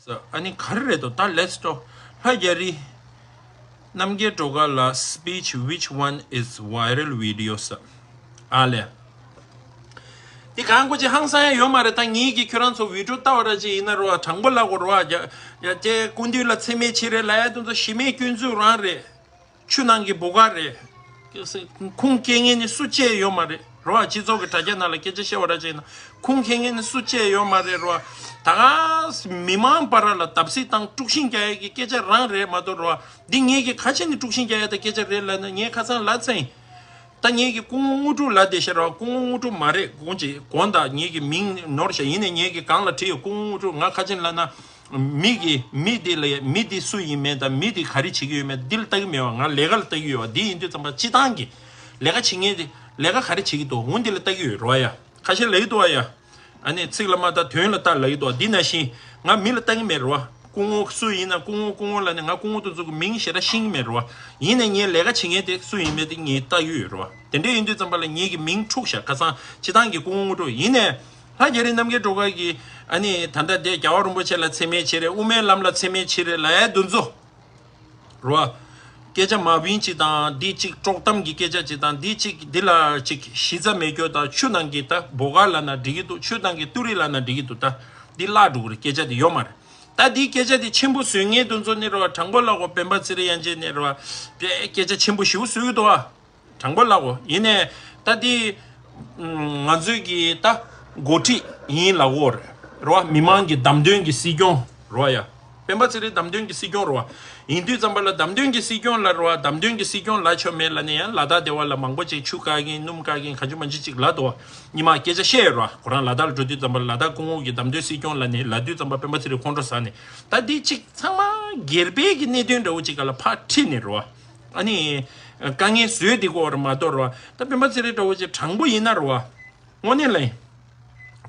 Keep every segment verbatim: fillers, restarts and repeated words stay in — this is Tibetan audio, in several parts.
ཨ་ནི་ག་རེ་རེད་དོ། ད་let's talk. ལྷ་རྒྱ་རི་རྣམ་རྒྱལ་སྒྲོལ་དཀར་ལགས་speech, which one is viral videos? ཨ་ལས། འདི་གང་གོ་ཅི་ཧང་སང་ཡ་ཡོད་མ་རེད། ད་ངེད་ཀྱིས་ཁྱོད་རང་ཚོ་video ལྟ་བ་ར་ཅིག་ཡིན་ན་རོ། དྲང་པོ་ལབ་དགོས་རོ། ཡ་ཡ་ཅེ་སྐུ་མདུན་ལ་མཚན་སྨད་བྱེད་རེད་ལབ་ཡ་དེ་ཚོ་གཞི་མེད་སྐྱོན་འཛུགས་རང་རེད། ཆུ་ནང་གི་བུ་ག་རེད། ཁུངས་སྐྱེལ་མཁན་ནི་སུ་བཅས་ཡོད་མ་རེད་རོ། སྤྱི་ཚོགས་ཀྱི་དྲ་རྒྱ་ནང་ལ་སྐད་ཆ་བཤད་པ་ར་ཅིག་ཡིན་ན་ཁུངས་སྐྱེལ་མཁན་ནི་སུ་བཅས་ཡོད་མ་རེད་རོ། ད་ག་མི་མང་བར་ལ་བརྡབ་གསིག་དང་དཀྲུག་ཤིང་རྒྱག་ཡ་གི་སྐད་ཆ་རང་རེད་མ་གཏོགས་རོ། འདི་ངེད་ཀྱིས་ག་ཅི་ནས་དཀྲུག་ཤིང་རྒྱག་ཡ་ད་སྐད་ཆ་རེད་ལབ་ན་ངས་ཁ་སང་ལབ་ཚར་ཡིན། ད་ངེད་ཀྱི་སྐུ་ངོ་དངོས་གྲུབ་ལབ་བསྡད་ཤག་རོ། སྐུ་ངོ་དངོས་གྲུབ་མ་རེད། དགོངས་ཅི་དགོངས་དག་ངེད་ཀྱི་མིང་ནོར་ཤག་ཡིན་ནའི་ངེད་ཀྱི་སྒང་ལ་བྲིས་ཡོད། སྐུ་ངོ་དངོས་གྲུབ། ང་ཁ་ཅིག་ལབ་ན་མི་གི་མི་དེ་ལ་མི་དེ་སུ་ཡིན་མིན་དང་མི་དེ་ག་རེ་བྱེད་ཀྱི་ཡོད་མེད་འདི་ལ་ལྟ་གི་མེད་པ། ང་ལས་ཀ་ལ་ལྟ་གི་ཡོད་པ། འདི་ཡིན་དུས་ཙམ་པ་སྤྱི་བཏང་གི་ལས་ཀ་བྱེད་མཁན་དེ་ལས་ཀ་ག་རེ་བྱེད་ཀྱི་འདུག་འོ་འདི་ལ་ལྟ་གི་ཡོད་རོ་ཡ། ཁ་ཤས་ལབ་ཀྱི་འདུག་ཨ་ཡ། ཨ་ནི་ཚིག་ལ་མ་ལྟ་དོན་ལ་ལྟ་ལབ་ཀྱི་འདུག་འདི་ནང་བཞིན་ང་མི་ལ་ལྟ་གི་མེད་རོ། སྐུ་ངོ་སུ་ཡིན་ན་སྐུ་ངོ་སྐུ་ངོ་ལབ་ནས་ང་སྐུ་ངོ་དེ་ཚོ་གི་མིང་ཞེ་དྲག་ཤེས་ཀྱི་མེད་རོ། ཡིན་ནའི་ངས་ལས་ཀ་བྱེད་མཁན་དེ་སུ་ཡིན་མིན་དེ་ངས་ལྟ་གི་ཡོད་རོ། དེ་འདྲ་ཡིན་དུས་ཙམ་པ་ལ་ངེད་ཀྱི་མིང་འཁྲུག་ཤག་ཁ་སང་སྤྱི་བཏང་གི་སྐུ་ངོ་དངོས་གྲུབ་ཡིན་ནའི་ལྷ་རྒྱ་རི་རྣམ་རྒྱལ་སྒྲོལ་དཀར་གྱིས་ཨ་ནི་ད་ལྟ་དེ་རྒྱལ་བ་རིན་པོ་ཆེ་ལ་མཚན་སྨད་བྱེད་རེད། དབུ་མའི་ལམ་ལ་མཚན་སྨད་བྱེད་རེད་ལབ་ཡ་དེ་ཚོ། རོ། སྐད་ཆ་མ་བིན་ཅིག་དང་འདི་ཅིག་དཀྲོག་གཏམ་གྱི་སྐད་ཆ་ཅིག་དང་འདི་ཅིག་འདི་ལ་ཅིག་གཞི་རྩ་མེད་སྐྱོ་དང་ཆུ་ནང་གི་ད་བོ་ག་ལབ་ན་འགྲིག་གི་འདུག་ཆུ་ནང་གི་ཏུ་རི་ལབ་ན་འགྲིག་གི་འདུག་ད་འདི་བརླག་འགྲོ་གི་རེད། སྐད་ཆ་འདི་ཡོད་མ་རེད། ད་འདི་སྐད་ཆ་འདི་ཆེན་པོ་བཟོས་ངེས་དུ་འཚོ་ནི་རོ། དྲང་པོ་ལབ་གོ་སྤེན་པ་ཚེ་རིང་དབྱངས་ཅན་ནི་རོ། དཔེ་སྐད་ཆ་ཆེན་པོ་ཞེ་པོ་བཟོས་ཀྱི་འདུག་ཨ། དྲང་པོ་ལབ་གོ་ཡིན་ནའི་ད་འདི་ང་ཚོའི་གི་ད་འགོ་ཁྲིད་ཡིན་ལབ་གོ་རེད་རོ། མི་མང་གི་བདམས་ཐོན་གྱི་སྲིད་སྐྱོང་རོ་ཡ། སྤེན་པ་ཚེ་རིང་བདམས་ཐོན་གྱི་སྲིད་སྐྱོང་རོ། ཡིན་དུས་ཙམ་པ་ལ་བདམས་ཐོན་གྱི་སྲིད་སྐྱོང་ལ་རོ། བདམས་ཐོན་གྱི་སྲིད་སྐྱོང་ལབ་ཆོག་མེད་ལབ་ནས་ཡང་ལ་དྭགས་སྡེ་བ་ལ་མང་པོ་ཅིག་ཆུ་བཀག་གིན་སྣུམ་བཀག་གིན་ག་ཅུ་མ་ཅུ་ཅིག་ལབ་འདུག་ཉི་མ་སྐད་ཆ་བཤད་ཡོད་རོ། ཁོ་རང་ལ་དྭགས་ལ་འགྲོ་དུས་ཙམ་པ་ལ་ལ་དྭགས་སྐུ་ངོ་གི་བདམས་ཐོན་སྲིད་སྐྱོང་ལབ་ནས་ལབ་དུས་ཙམ་པ་སྤེན་པ་ཚེ་རིང་ཁོང་ཁྲོ་ཟ་ནས་ད་འདི་ཅིག་ཚང་མ་སྒེར་པའི་གི་གནད་དོན་འདྲ་བོ་ཅིག་ག་ལ་ཕར་ཁྲིད་ནས་རོ། ཨ་ནི། དཀའ་ངལ་བཟོས་འདི་གོ་ར་མ་གཏོགས་རོ། ད་སྤེན་པ་ཚེ་རིང་འདྲ་བོ་ཅིག་དྲང་པོ་ཡིན་ན་རོ། དངོས་གནས་ལ་ཡིན།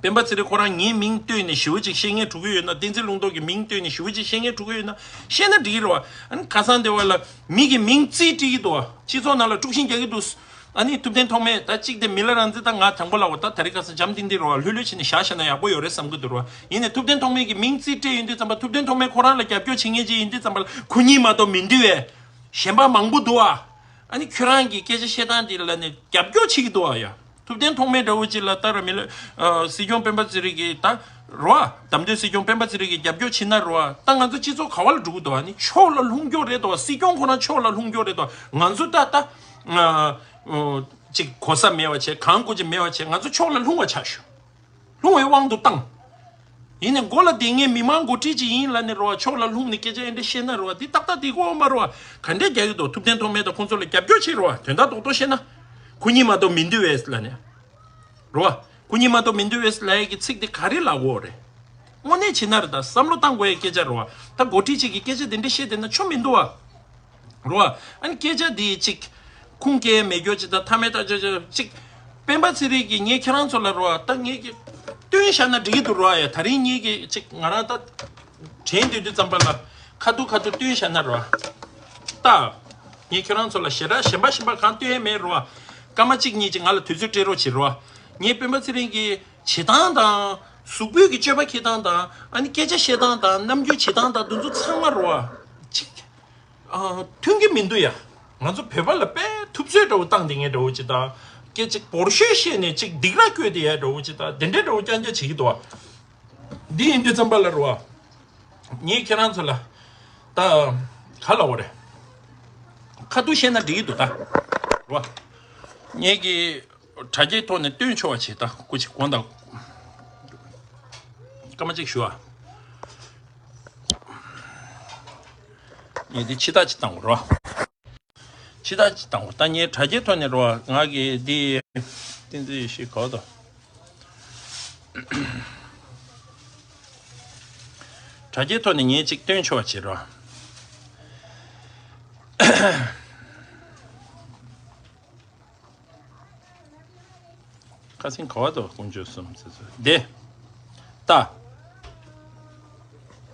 སྤེན་པ་ཚེ་རིང་ཁོ་རང་ངའི་མིང་བཏོན་ནས་ཞེ་པོ་ཅིག་བཤད་མཁན་འགྲོ་གི་ཡོད་ན། བསྟན་འཛིན་ལུང་རྟོགས་ཀྱི་མིང་བཏོན་ནས་ཞེ་པོ་ཅིག་བཤད་མཁན་འགྲོ་གི་ཡོད་ན་བཤད་ན་འགྲིག་གི་རེད་བ། ཨ་ནི་ཁ་སང་དེ་བ་ལ་མི་གི་མིང་རྩིས་སྤྲད་ཀྱི་འདུག་བ། སྤྱི་ཚོགས་ནང་ལ་དཀྲུག་ཤིང་རྒྱག་གི་འདུག་ཨ་ནི་ཐུབ་བསྟན་ཐོགས་མེད་ད་གཅིག་དེ་མི་ལ་རང་བཙན། ད་ང་དྲང་པོ་ལབ་གོ་ད་དེ་རིང་ཁ་སང་འཇམ་ཐིང་ཐིང་རེད་བ། ལྷོད་ལྷོད་བྱས་ནས་བཞག་བཞག་ན་ཡག་པོ་ཡོད་རེད་བསམ་གི་འདུག་རེད་བ། ཡིན་ནའི་ཐུབ་བསྟན་ཐོགས་མེད་ཀྱི་མིང་རྩིས་སྤྲད་ཡོང་དུས་ཙམ་པ་ཐུབ་བསྟན་ཐོགས་མེད་ཁོ་རང་ལ་རྒྱབ་སྐྱོར་བྱེད་མཁན་ཅིག་ཡིན་དུས་ཙམ་པ་ལ་ཁོ་གཉིས་མ་གཏོགས་མི་འདུག་བས། གཞན་པ་མང་པོ་འདུག་ཨ། ཨ་ནི་ཁྱོད་རང་གི་སྐད་ཆ་བཤད་སྟངས་དེ་ལ་ནི་རྒྱབ་སྐྱོར་བྱེད་ཀྱི་འདུག་ཨ་ཡ། ཐུབ་བསྟན་ཐོགས་མེད་འདྲ་བོ་ཅིག་ལ་ད་ར་མི་ལ། ཨ། སྲིད་སྐྱོང་སྤེན་པ་ཚེ་རིང་གིས་ད་རོ་ཨ། བདམས་ཐོན་སྲིད་སྐྱོང་སྤེན་པ་ཚེ་རིང་གིས་རྒྱབ་སྐྱོར་བྱེད་ན་རོ་ཨ། ད་ང་ཚོ་སྤྱི་ཚོགས་ག་བ་ལ་འགྲོ་གི་འདུག་ཨ་ནི་ཕྱོགས་ལ་ལྷུང་རྒྱུ་རེད་དོ། སྲིད་སྐྱོང་ཁོ་རང་ཕྱོགས་ལ་ལྷུང་རྒྱུ་རེད་དོ། ང་ཚོ་ད་ད། ཨ། ཨ། ཅིག་གོ་ས་མེད་པ་བྱས། གང་དགོས་ཀྱི་མེད་པ་བྱས། ང་ཚོ་ཕྱོགས་ལ་ལྷུང་བ་ཆགས་ཤོག་ལྷུང་བའི་དབང་དུ་བཏང་། ཡིན་ནའི་མགོ་ལ་བསྡད་མཁན་མི་མང་འགོ་ཁྲིད་ཅིག་ཡིན་ལབ་ནས་རོ་ཨ། ཕྱོགས་ལ་ལྷུང་ནས་སྐད་ཆ་ཨེ་འདྲ་བཤད་ན་རོ་ཨ། འདི་ཏག་ཏག་འདི་གོ་འོང་མ་རོ་ཨ། ག་འདྲས་རྒྱག་གི་འདུག་ཐུབ་བསྟན་ཐོགས་མེད་དང་ཁོང་ཚོ་ལ་རྒྱབ་སྐྱོར་བྱེད་རོ་ཨ། དོན་དག་རྡོག་རྡོག་བཤད་ན། ཁོ་གཉིས་མ་གཏོགས་མི་འདུག་བས་ལབ་ནས། རོ་ཨ། ཁོ་གཉིས་མ་གཏོགས་མི་འདུག་བས་ལབ་ཡ་གི་ཚིག་འདི་ག་རེ་ལབ་དགོས་རེད། དངོས་གནས་བྱེད་ན་རེད། ད་བསམ་བློ་བཏང་དགོས་ཡ་སྐད་ཆ་རོ་ཨ། ད་འགོ་ཁྲིད་ཅིག་གིས་སྐད་ཆ་འདི་འདྲ་བཤད་བསྡད་ན་ཆོ་མི་འདུག་ཨ། རོ། ཨ་ནི་སྐད་ཆ་འདི་གཅིག་ཁུངས་སྐྱེལ་མེད་རྒྱུ་ཅིག་དང་མཐའ་མའི་ལྟ་ཅོ་ཅོ་གཅིག་སྤེན་པ་ཚེ་རིང་གིས་ངས་ཁྱེད་རང་ཚོ་ལ་རོ། ད་ངས་ཀྱི་སྟོན་བཞག་ན་འགྲིག་གི་འདུག་རོ། ཡ་ད་རིང་ངས་ཀྱི་གཅིག་ང་རང་ད་དྲན་འདོད་དུས་ཙམ་པ་ལ་ཁ་ཐུག་ཁ་ཐུག་སྟོན་བཞག་ན་རོ། ད་ངས་ཁྱེད་རང་ཚོ་ལ་ཞེ་དྲག་གཞན་པ་གཞན་པ་གང་སྟོན་ཡས་མེད་རོ། སྐར་མ་གཅིག་གཉིས་ཅིག་ང་ལ་དུས་ཚོད་སྤྲད་རོགས་བྱེད་རོ། ངས་སྤེན་པ་ཚེ་རིང་གི་བྱེད་སྟངས་དང་། གཟུགས་པོའི་གི་སྤྱོད་པ་འཁྱེར་སྟངས་དང་། ཨ་ནི་སྐད་ཆ་བཤད་སྟངས་དང་། རྣམ་འགྱུར་བྱེད་སྟངས་དང་། འདི་ཚོ་ཚང་མ་རོ། ཅིག་ཨ། མཐུན་གྱི་མི་འདུག་ཡ། ང་ཚོ་བོད་པ་ལ་དཔེ་ཐུབ་ཚོད་འདྲ་བོ་བཏང་བསྡད་མཁན་འདྲ་བོ་ཅིག་དང་། སྐད་ཅིག་བོར་ཤོས་བཤད་ནས་ཅིག་སྡིགས་ར་བསྐྱོན་བསྡད་ཡ་འདྲ་བོ་ཅིག་དང་། དེ་འདྲའི་འདྲ་བོ་རྐྱང་རྐྱང་བྱེད་ཀྱི་འདུག་བ། འདི་ཡིན་དུས་ཙམ་པ་ལ་རོ། ངས་ཁྱེད་རང་ཚོ་ལ་ད་ག་ལབ་དགོས་རེད། ཁ་ཐུག་བཤད་ན་འགྲིག་གི་འདུག་ད་རོ། ངས་ཀྱི་དྲ་རྒྱའི་ཐོག་ནས་སྟོན་ཆོག་པ་བྱེད། ད་སྐུ་མཁྱེན་དགོངས་དག་སྐར་མ་གཅིག་ཞུ་ཨ། ངས་འདི་ཕྱི་ཐག་ཅིག་བཏང་དགོས་རོ། ཕྱི་ཐག་ཅིག་བཏང་དགོས། ད་ངས་དྲ་རྒྱའི་ཐོག་ནས་རོ། ང་གི་འདི་བསྟན་འཛིན་ཡེ་ཤེས་གོ་དོ། དྲ་རྒྱའི་ཐོག་ནས་ངས་ཅིག་སྟོན་ཆོག་པ་བྱེད་རོ། ཁ་སེང་ག་བ་དོ་ཀུན་སྤྱོད་གསུམ་ཟེར་ཚུལ་དེ། ལྟ།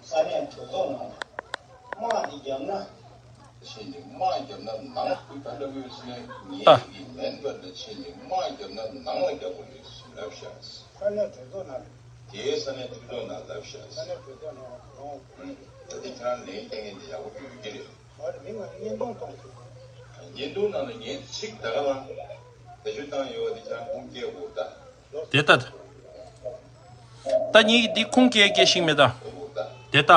ས་གནས་གྲོས་ཚོགས་ནང་དམག་འདི་བརྒྱབ་ན། ཕྱི་ནས་དམག་བརྒྱབ་ན་ནང་ལ་ཕུད་ད་ལྟ་བུའི་ས་ནས་ངའི་ལྟ། ཡི་མེན་པར་ལ་ཕྱི་ནས་དམག་བརྒྱབ་ན་ནང་ལ་རྒྱག་དགོས་རེད་ཟེར་ལབ་ཤག་ས་གནས་གྲོས་ཚོགས་ནང་། དེའི་ས་གནས་འཐུས་ཚོགས་ནང་ལབ་ཤག་ས་གནས་འཐུས་ཚོགས་ནང་ལ་ཁོང་ད་ལྟ་ཁྱེད་རང་ལན་བསྟན་མཁན་དེ་ཡག་པོ་ཡོད་ཀྱི་རེད། ཨ་རེ་མིང་ང་བརྙན་ཐུང་གཏོང་ཐུབ། བརྙན་ཐུང་ནང་ལ་ངས་ཚིག་ད་ག་ལ་བེད་སྤྱོད་བཏང་ཡོད་དེ་ཁྱེད་རང་ཁུངས་སྐྱེལ་དགོས་ད། དེ་ལྟ། ད་ངས་འདི་ཁུངས་སྐྱེལ་སྐྱེལ་ཤིག་མེད་ད། དེ་ལྟ།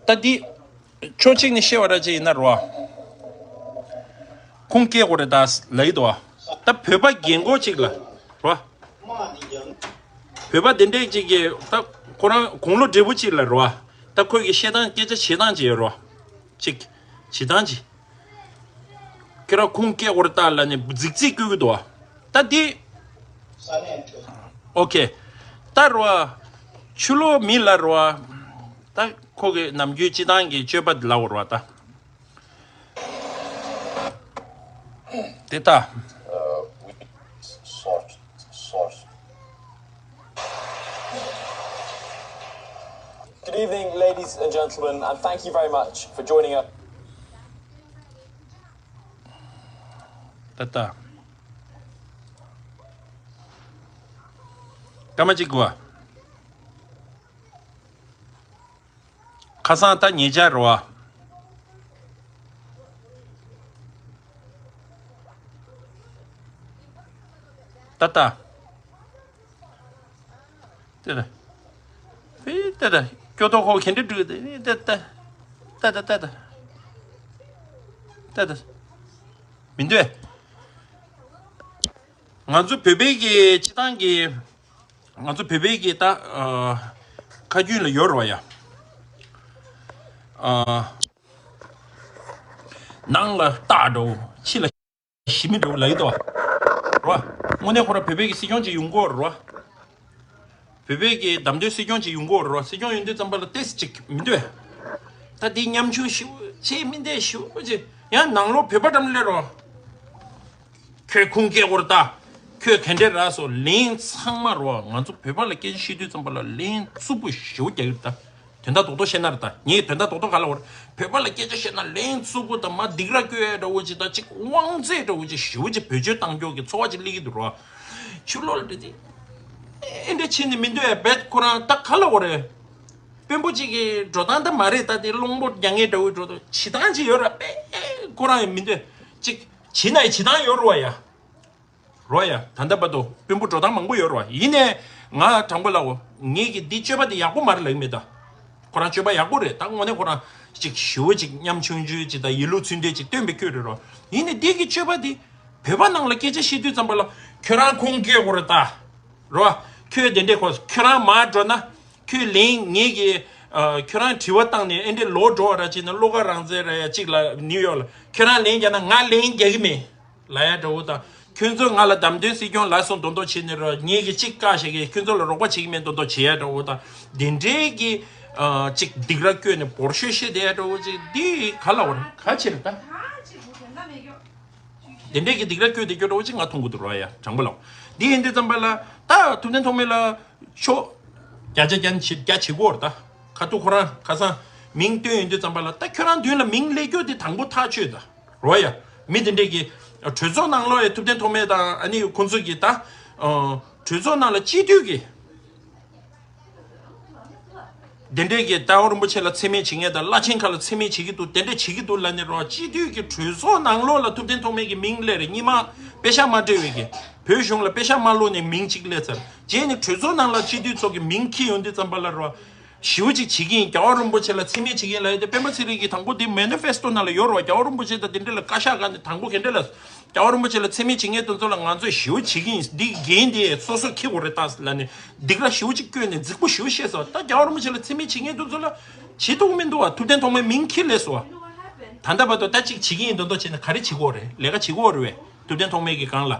ད་འདི། ཕྱོགས་གཅིག་ནས་བཤད་པ་ར་ཅིག་ཡིན་ན་རོ། ཁུངས་སྐྱེལ་དགོས་རེད་ད་ལབ་ཡི་འདུག་བ། ད་བོད་པ་རྒན་གོག་ཅིག་ལ་རོ། བོད་པ་དེ་འདྲས་ཅིག་གིས་ད་ཁོ་རང་དགུང་ལོ་བགྲེས་པོ་ཅིག་ལ་རོ། ད་ཁོ་གི་བཤད་སྟངས་སྐད་ཆ་བྱེད་སྟངས་ཅིག་ཡོད་རོ། ཅིག་བྱེད་སྟངས་ཅིག་ཁྱེད་རང་ཁུངས་སྐྱེལ་དགོས་རེད་ད་ལབ་ནས་རྫིག་རྫིག་བསྐུལ་གི་འདུག་བ། ད་འདི། ཨོ་ཁེ། ད་རོ། ཆུ་ལོག་མི་ལ་རོ། ད་ཁོ་གི་ནམ་རྒྱུན་སྤྱི་བཏང་གི་སྤྱོད་པ་འདི་ལབ་དགོས་རེད་བ་ད། དེ་ལྟ། Good evening, ladies and gentlemen, and thank you very much for joining us. ད་ལྟ། སྐར་མ་གཅིག་གོ། ཁ་སང་ད་ཉེ་ཆར་རོ། ད་ལྟ། ཏེ་ད། ཧེ་ཏེ་ད། སྐྱོ་ཏོ་ཁོ་གེ་འདྲ་འགྲུལ་ཏེ་ཏེ་ད། ཏ་ད་ཏ་ད། ཏ་ད། མི་འདོད། ང་ཚོ་བོད་པའི་གི་སྤྱི་བཏང་གི། ང་ཚོ་བོད་པའི་གི་ད། ཨ། ཁ་རྒྱུན་ལ་ཡོད་རོ་ཡ། ཨ། ནང་ལ་སྟག་འདྲ་བོ་ཕྱི་ལ། ཞི་མི་འདྲ་བོ་ལ་ཡི་དོ། རོ། དངོས་གནས་ཁོ་ར་བོད་པའི་གི་སྲིད་སྐྱོང་ཅིག་ཡོང་གོ་རོ། བོད་པའི་གི་བདམས་ཐོན་སྲིད་སྐྱོང་ཅིག་ཡོང་གོ་རོ། སྲིད་སྐྱོང་ཡོང་དུས་ཙམ་པ་ལ་ཏེས་ཅིག་མི་འདོད། ད་དེ་ཉམ་ཆུང་ཞིག་ཆེ་མི་འདོད་ཞིག་ཅིག་ཡང་ནང་ལོགས་བོད་པ་འགྲམ་ལས་རོ། ཁྱོད་ཁུངས་སྐྱེལ་གོ་ར་ད། ཁྱོད་ག་འདྲས་ར་སོ་ལན་ཚང་མ་རོ། ང་ཚོ་བོད་པ་ལ་སྐད་ཆ་བཤད་དུས་ཙམ་པ་ལ་ལན་རྩུབ་པོ་ཞེ་པོ་རྒྱག་གི་རེད་ད། དོན་དག་རྡོག་རྡོག་བཤད་ན་རེད་ད། ངས་དོན་དག་རྡོག་རྡོག་ག་ལ་བར། བོད་པ་ལ་སྐད་ཆ་བཤད་ན་ལན་རྩུབ་པོ་དང་མ་སྡིགས་ར་སྐྱོ་ཡ་འདྲ་བོ་ཅིག་དང་ཅིག་དབང་ཚད་འདྲ་བོ་ཅིག་ཞེ་པོ་ཅིག་བེད་སྤྱོད་བཏང་རྒྱུ་གི་ཚོར་བ་ཅིག་སླེབས་ཀྱི་འདུག་རོ། ཕྱི་ལོགས་ལ་འདྲ་ཅིག་ཨེ་འདྲ་བྱས་ནས་མི་འདོད་ཡ་བེད་ཁོ་རང་ད་ག་ལ་བར་རེད། དཔོན་པོ་ཅིག་གི་འགྲོ་སྟངས་ད་མ་རེད་ད། དེ་གླང་པོ་རྒྱག་མཁན་འདྲ་བོ་འགྲོ་དང་བྱེད་སྟངས་ཅིག་ཡོད་ར། དཔེ་ཁོ་རང་ཡང་མི་འདོད་ཅིག་བྱེད་ན་ཡང་བྱེད་སྟངས་ཡོད་རོ་བ་ཡ། རོ་ཡ། ད་ལྟ་བར་དུ་དཔོན་པོ་འགྲོ་སྟངས་མང་པོ་ཡོད་རོ། ཡིན་ནའི་ང་དྲང་པོ་ལབ་འོ། ངེད་ཀྱི་འདི་སྤྱོད་པ་འདི་ཡག་པོ་མ་རེད་ལབ་ཀྱི་མེད་ད། ཁོ་རང་སྤྱོད་པ་ཡག་པོ་རེད་ད། དངོས་གནས་ཁོ་རང་ཅིག་ཞི་བོ་ཅིག་ཉམ་ཆུང་ཆུང་ཅིག་དང་ཡིད་ལུགས་ཚུལ་འདྲེས་ཅིག་སྟོན་པའི་སྐྱོན་རེད་རོ། ཡིན་ནའི་འདི་གི་སྤྱོད་པ་འདི་བོད་པ་ནང་ལ་སྐད་ཆ་བཤད་དུས་ཙམ་པ་ལ་ཁྱོད་རང་ཁུངས་སྐྱེལ་དགོས་རེད་ད། རོ། ཁྱོད་དེ་འདྲས་ཁོ་ཁྱོད་རང་མར་འགྲོ་ན་ཁྱོད་ལན་ངེད་ཀྱི་ཨ། ཁྱོད་རང་དྲི་བ་བཏང་ནས་ཨེ་འདྲས་ལོག་འགྲོ་བ་ར་ཅིག་ན་བློ་དགའ་རང་བཙན་ར་ཡ་ཅིག་ལ་ནིའུ་ཡོག་ལ་ཁྱོད་རང་ལན་རྒྱག་ན་ང་ལན་རྒྱག་གི་མེད། ལ་ཡ་འདྲ་བོ་དང་། ཁྱོད་ཚོ་ང་ལ་བདམས་ཐོན་སྲིད་སྐྱོང་ལ་སོང་མདོག་མདོག་བྱེད་ནས་རོ། ངེད་ཀྱི་གཅིག་བཀག་བཞག་གི་ཁྱོད་ཚོ་ལ་རོགས་པ་བྱེད་ཀྱི་མེད་མདོག་མདོག་བྱེད་ཡ་འདྲ་བོ་དང་། དེ་འདྲའི་གི་ཨ། གཅིག་སྡིགས་ར་བསྐྱོན་ནས་འབོར་ཤོད་བཤད་བསྡད་ཡ་འདྲ་བོ་ཅིག་འདི་ག་ལ་བར་ག་ཕྱིར་ད། དེ་འདྲའི་གི་སྡིགས་ར་བསྐྱོན་བསྡད་རྒྱུ་འདྲ་བོ་ཅིག་ང་མཐོང་གི་འདུག་རོ་ཡ། དྲང་པོ་ལབ། འདི་ཡིན་དུས་ཙམ་པ་ལ་ད་ཐུབ་བསྟན་ཐོགས་མེད་ལ་ཤོག་བརྒྱ་ཆ་བརྒྱ་ནི་བྱེད་བརྒྱ་བྱེད་དགོས་རེད་ད། ཁ་ཐུག་ཁོ་རང་ཁ་སང་མིང་བཏོན་ཡོང་དུས་ཙམ་པ་ལ་ད་ཁྱོད་རང་མདུན་ལ་མིང་སླེབས་རྒྱུ་དེ་དང་པོ་ཐག་ཆོད་ད། རོ་ཡ། མི་དེ་འདྲས་ཀྱི་གྲོས་ཚོགས་ནང་ལོགས་ཡ་ཐུབ་བསྟན་ཐོགས་མེད་དང་ཨ་ནི་ཁོང་ཚོ་གི་ད་གྲོས་ཚོགས་ནང་ལ་སྤྱི་འཐུས་ཀྱི་དེ་འདྲས་ཀྱི་རྟ་དབང་རིན་པོ་ཆེ་ལ་མཚན་སྨད་བྱེད་མཁན་དང་བླ་ཆེན་ཁག་ལ་མཚན་སྨད་བྱེད་ཀྱི་འདུག་དེ་འདྲས་བྱེད་ཀྱི་འདུག་ལབ་ནས་རོ། སྤྱི་འཐུས་ཀྱི་གྲོས་ཚོགས་ནང་ལོགས་ལ་ཐུབ་བསྟན་ཐོགས་མེད་ཀྱི་མིང་སླེབས་རེད། སྔོན་མ་པེ་ཤག་མ་སྤྲད་པའི་གི་བོད་གཞུང་ལ་པེ་ཤག་མ་བླུགས་ནས་མིང་གཅིག་སླེབས་ཚར། རྗེས་ནས་གྲོས་ཚོགས་ནང་ལ་སྤྱི་འཐུས་ཚོ་གི་མིང་འཁྱེར་ཡོང་དུས་ཙམ་པ་ལ་རོ། ཞེ་པོ་ཅིག་བྱེད་ཀྱི་ཡིན། རྒྱལ་བ་རིན་པོ་ཆེ་ལ་མཚན་སྨད་བྱེད་ཀྱི་ཡིན་ལབ་ཡ་དེ་སྤེན་པ་ཚེ་རིང་གིས་དང་པོ་དེ་མེ་ནི་ཕེ་སི་ཊོ་ནང་ལ་ཡོད་རེད་བ། རྒྱལ་བ་རིན་པོ་ཆེ་དང་དེ་འདྲ་ལ་བཀའ་ཤག་སྒང་ནས་དང་པོ་ག་འདྲ་ལ། རྒྱལ་བ་རིན་པོ་ཆེ་ལ་མཚན་སྨད་བྱེད་མཁན་དེ་ཚོ་ལ་ང་ཚོས་ཞེ་པོ་བྱེད་ཀྱི་ཡིན། འདི་འགན་དེ་སོ་སོས་འཁྱེར་དགོས་རེད་ད་ལབ་ནས་སྡིགས་ར་ཞེ་པོ་ཅིག་བསྐྱོན་ནས་རྫིག་པོ་ཞེ་པོ་བཤད་སོང་། ད་རྒྱལ་བ་རིན་པོ་ཆེ་ལ་མཚན་སྨད་བྱེད་མཁན་དེ་ཚོ་ལ་བྱེད་ཐུབ་ཀྱི་མི་འདུག་བ། ཐུབ་བསྟན་ཐོགས་མེད་མིང་འཁྱེར་སླེབས་སོང་བ། ད་ལྟ་བར་དུ་ད་ཅིག་བྱེད་ཀྱི་ཡིན་མདོག་མདོག་བྱས་ནས་ག་རེ་བྱེད་ཀྱི་ཡོད་རེད། ལས་ཀ་བྱེད་ཀྱི་ཡོད་རེད་བས། ཐུབ་བསྟན་ཐོགས་མེད་ཀྱི་སྒང་ལ།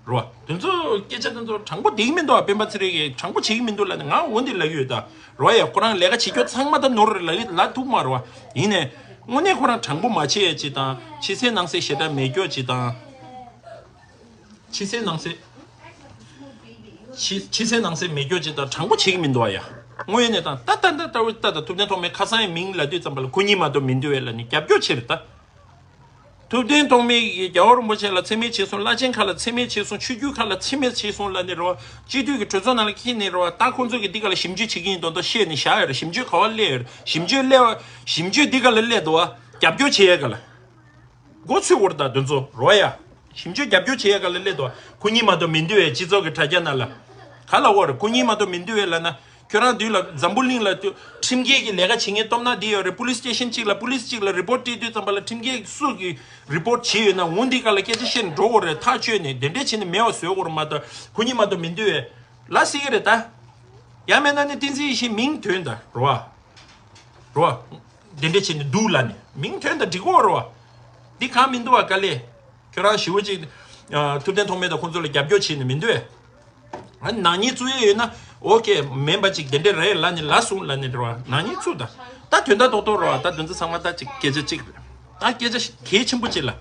རོ། དེ་ཚོ་སྐད་ཆ་དེ་ཚོ་དྲང་པོ་བསྡད་ཀྱི་མི་འདུག་བ། སྤེན་པ་ཚེ་རིང་གིས་དྲང་པོ་བྱེད་ཀྱི་མི་འདུག་ལབ་ནས་ང་འོ་འདི་ལབ་ཀྱི་ཡོད་ད། རོ་ཡ། ཁོ་རང་ལས་ཀ་བྱེད་རྒྱུ་ཚང་མ་ད་ནོར་རེད་ལབ་ཀྱི་ལབ་ཐུབ་མ་རེད་བ། ཡིན་ནའི་དངོས་གནས་ཁོ་རང་དྲང་པོ་མ་བྱེད་ཡ་ཅིག་དང་། ཕྱི་གསལ་ནང་གསལ་ཞེ་དྲག་མེད་རྒྱུ་ཅིག་དང་། ཕྱི་གསལ་ནང་གསལ། ཕྱི་ཕྱི་གསལ་ནང་གསལ་མེད་རྒྱུ་ཅིག་དང་། དྲང་པོ་བྱེད་ཀྱི་མི་འདུག་བ་ཡ། དངོས་ཡོད་གནས་སྟངས་ད་ད་ད་ད་ད་ད་ཐུབ་བསྟན་ཐོགས་མེད་ཁ་སང་ཡི་མིང་ལབ་དུས་ཙམ་པ་ལ་ཁོ་གཉིས་མ་གཏོགས་མི་འདུག་བས་ལབ་ནས་རྒྱབ་སྐྱོར་བྱེད་རེད་ད། ཐུབ་བསྟན་ཐོགས་མེད་ཀྱིས་རྒྱལ་བ་རིན་པོ་ཆེ་ལ་མཚན་སྨད་བྱས་སོང་། བླ་ཆེན་ཁག་ལ་མཚན་སྨད་བྱས་སོང་། ཆོས་བརྒྱུད་ཁག་ལ་མཚན་སྨད་བྱས་སོང་ལབ་ནས་རེད་བ། སྤྱི་འཐུས་ཀྱི་གྲོས་ཚོགས་ནང་ལ་འཁྱེར་ནས་རེད་བ། ད་ཁོང་ཚོ་གིས་འདི་ག་ལ་ཞིབ་འཇུག་བྱེད་ཀྱི་ཡིན་མདོག་མདོག་བཤད་ནས་བཞག་ཡོད་རེད། ཞིབ་འཇུག་ག་བ་སླེབས་ཡོད་རེད། ཞིབ་འཇུག་སླེབས་ཞིབ་འཇུག་འདི་ག་ལ་སླེབས་འདུག་བ། རྒྱབ་སྐྱོར་བྱེད་ཡས་ག་ལ། མགོ་ཚོས་བོར་ད་དོན་ཚོ་རོ་ཡ། ཞིབ་འཇུག་རྒྱབ་སྐྱོར་བྱེད་ཡ་ག་ལ་སླེབས་འདུག་ཁོ་གཉིས་མ་གཏོགས་མི་འདུག་བས། སྤྱི་ཚོགས་ཀྱི་དྲ་རྒྱ་ནང་ལ་ག་ལ་འོར་ཁོ་གཉིས་མ་གཏོགས་མི་འདུག་བས་ལབ་ན། ཁྱོད་རང་དུས་ལ་འཛམ་བུ་གླིང་ལ་དུ་ཁྲིམས་འགལ་གྱི་ལས་ཀ་བྱེད་མཁན་སྟོབས་ན་འདི་ཡོད་རེད། པུ་ལིས་སི་ཊེ་ཤན་གཅིག་ལ་པུ་ལིས་གཅིག་ལ་རི་པོར་ཊི་སྤྲད་དུས་ཙམ་པ་ལ་ཁྲིམས་འགལ་སུ་གི་རི་པོར་ཊི་བྱས་ཡོད་ན་འོ་འདི་ག་ལ་སྐད་ཆ་བཤད་ནས་འགྲོ་དགོས་རེད། ཐག་གཅོད་ནས་དེ་འདྲས་བྱས་ནས་མེད་པ་བཟོ་དགོས་རེད་མ་གཏོགས་ཁོ་གཉིས་མ་གཏོགས་མི་འདུག་བས་ལབ་སྲིད་ཀྱི་རེད་ད། ཡང་མེད་ན་ནི་བསྟན་འཛིན་ཡེ་ཤེས་མིང་ཐོན་ད་རོ་བ། རོ་བ། དེ་འདྲས་བྱས་ནས་འདུག་ལབ་ནས་མིང་ཐོན་ད་འགྲིག་གོ་རོ་བ། འདི་གང་མི་འདུག་བ་ག་ལེ། ཁྱོད་རང་ཞི་བ་ཅིག་ཨ། ཐུབ་བསྟན་ཐོགས་མེད་དང་ཁོང་ཚོ་ལ་རྒྱབ་སྐྱོར་བྱས་ནས་མི་འདུག་ཨ། ནག་ཉེས་བཙུགས་ཡས་ཡོད་ན་ཨོ་ཀེ། མིན་པ་ཅིག་དེ་འདྲས་རེད་ལབ་ནས་ལབ་སོང་ལབ་ནས་རོ་བ། ནག་ཉེས་བཙུགས་ད། ད་དོན་དག་རྡོག་རྡོག་རོ་བ། ད་དོན་ཚོ་ཚང་མ་ད་ཅིག་སྐད་ཆ་གཅིག་རེད། ད་སྐད་ཆ་གལ་ཆེན་པོ་ཅིག་ལ། ལྷ་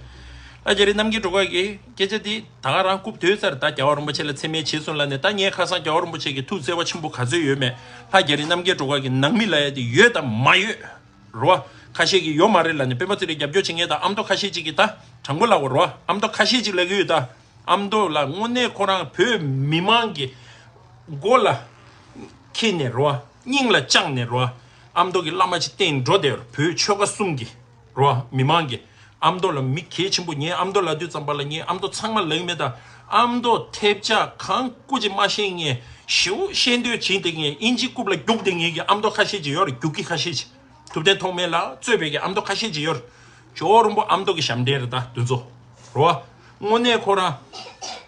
རྒྱ་རི་རྣམ་རྒྱལ་སྒྲོལ་དཀར་གྱིས་སྐད་ཆ་འདི་ད་ག་རང་རྐུབ་དོད་ཚར། ད་རྒྱལ་བ་རིན་པོ་ཆེ་ལ་མཚན་སྨད་བྱས་སོང་ལབ་ནས། ད་ངས་ཁ་སང་རྒྱལ་བ་རིན་པོ་ཆེ་གི་ཐུགས་བརྩེ་བ་ཆེན་པོ་ག་ཚོད་ཡོད་མེད་ལྷ་རྒྱ་རི་རྣམ་རྒྱལ་སྒྲོལ་དཀར་གྱི་ནང་མི་ལབ་ཡ་དེ་ཡོད་དམ་མ་ཡོད་རོ། ཁ་ཤས་ཀྱིས་ཡོད་མ་རེད་ལབ་ནས་སྤེན་པ་ཚེ་རིང་རྒྱབ་སྐྱོར་བྱེད་མཁན་དང་ཨ་མདོ་ཁ་ཤས་ཅིག་གིས་ད་དྲང་པོ་ལབ་དགོས་རོ། ཨ་མདོ་ཁ་ཤས་ཅིག་ལབ་ཀྱི་ཡོད་ད། ཨ་མདོ་ལ་དངོས་གནས་ཁོ་རང་བོད་མི་མང་གི་མགོ་ལ་འཁྱེར་ནས་རོ། སྙིང་ལ་བཅངས་ནས་རོ། ཨ་མདོ་གི་བླ་མ་ཅིག་བསྟེན་འགྲོ་བསྡད་ཡོད་རེད། བོད་ཆོལ་ཁ་གསུམ་གྱི་རོ། མི་མང་གི་ཨ་མདོ་ལ་མི་གལ་ཆེན་པོ། ངས་ཨ་མདོ་ལབ་དུས་ཙམ་པ་ལ་ངས་ཨ་མདོ་ཚང་མ་ལབ་ཀྱི་མེད་ད། ཨ་མདོ་ཐེབས་ཆག་གང་སྐུ་ཅིག་མ་ཤེས་མཁན་ཞེ་པོ་ཤེས་འདོད་བྱེད་བསྡད་མཁན་ཨིན་ཇི་རྐུབ་ལ་རྒྱུག་བསྡད་མཁན་གྱི་ཨ་མདོ་ཁ་ཤས་ཅིག་ཡོད་རེད། རྒྱུག་གི་ཁ་ཤས་ཅིག་ཐུབ་བསྟན་ཐོགས་མེད་ལ་གཙོས་པའི་གི་ཨ་མདོ་ཁ་ཤས་ཅིག་ཡོད་རེད། ཇོ་བོ་རིན་པོ་ཨ་མདོ་གི་ཞབས་འདྲེན་རེད་ད་དེ་ཚོ་རོ། དངོས་གནས་ཁོ་རང་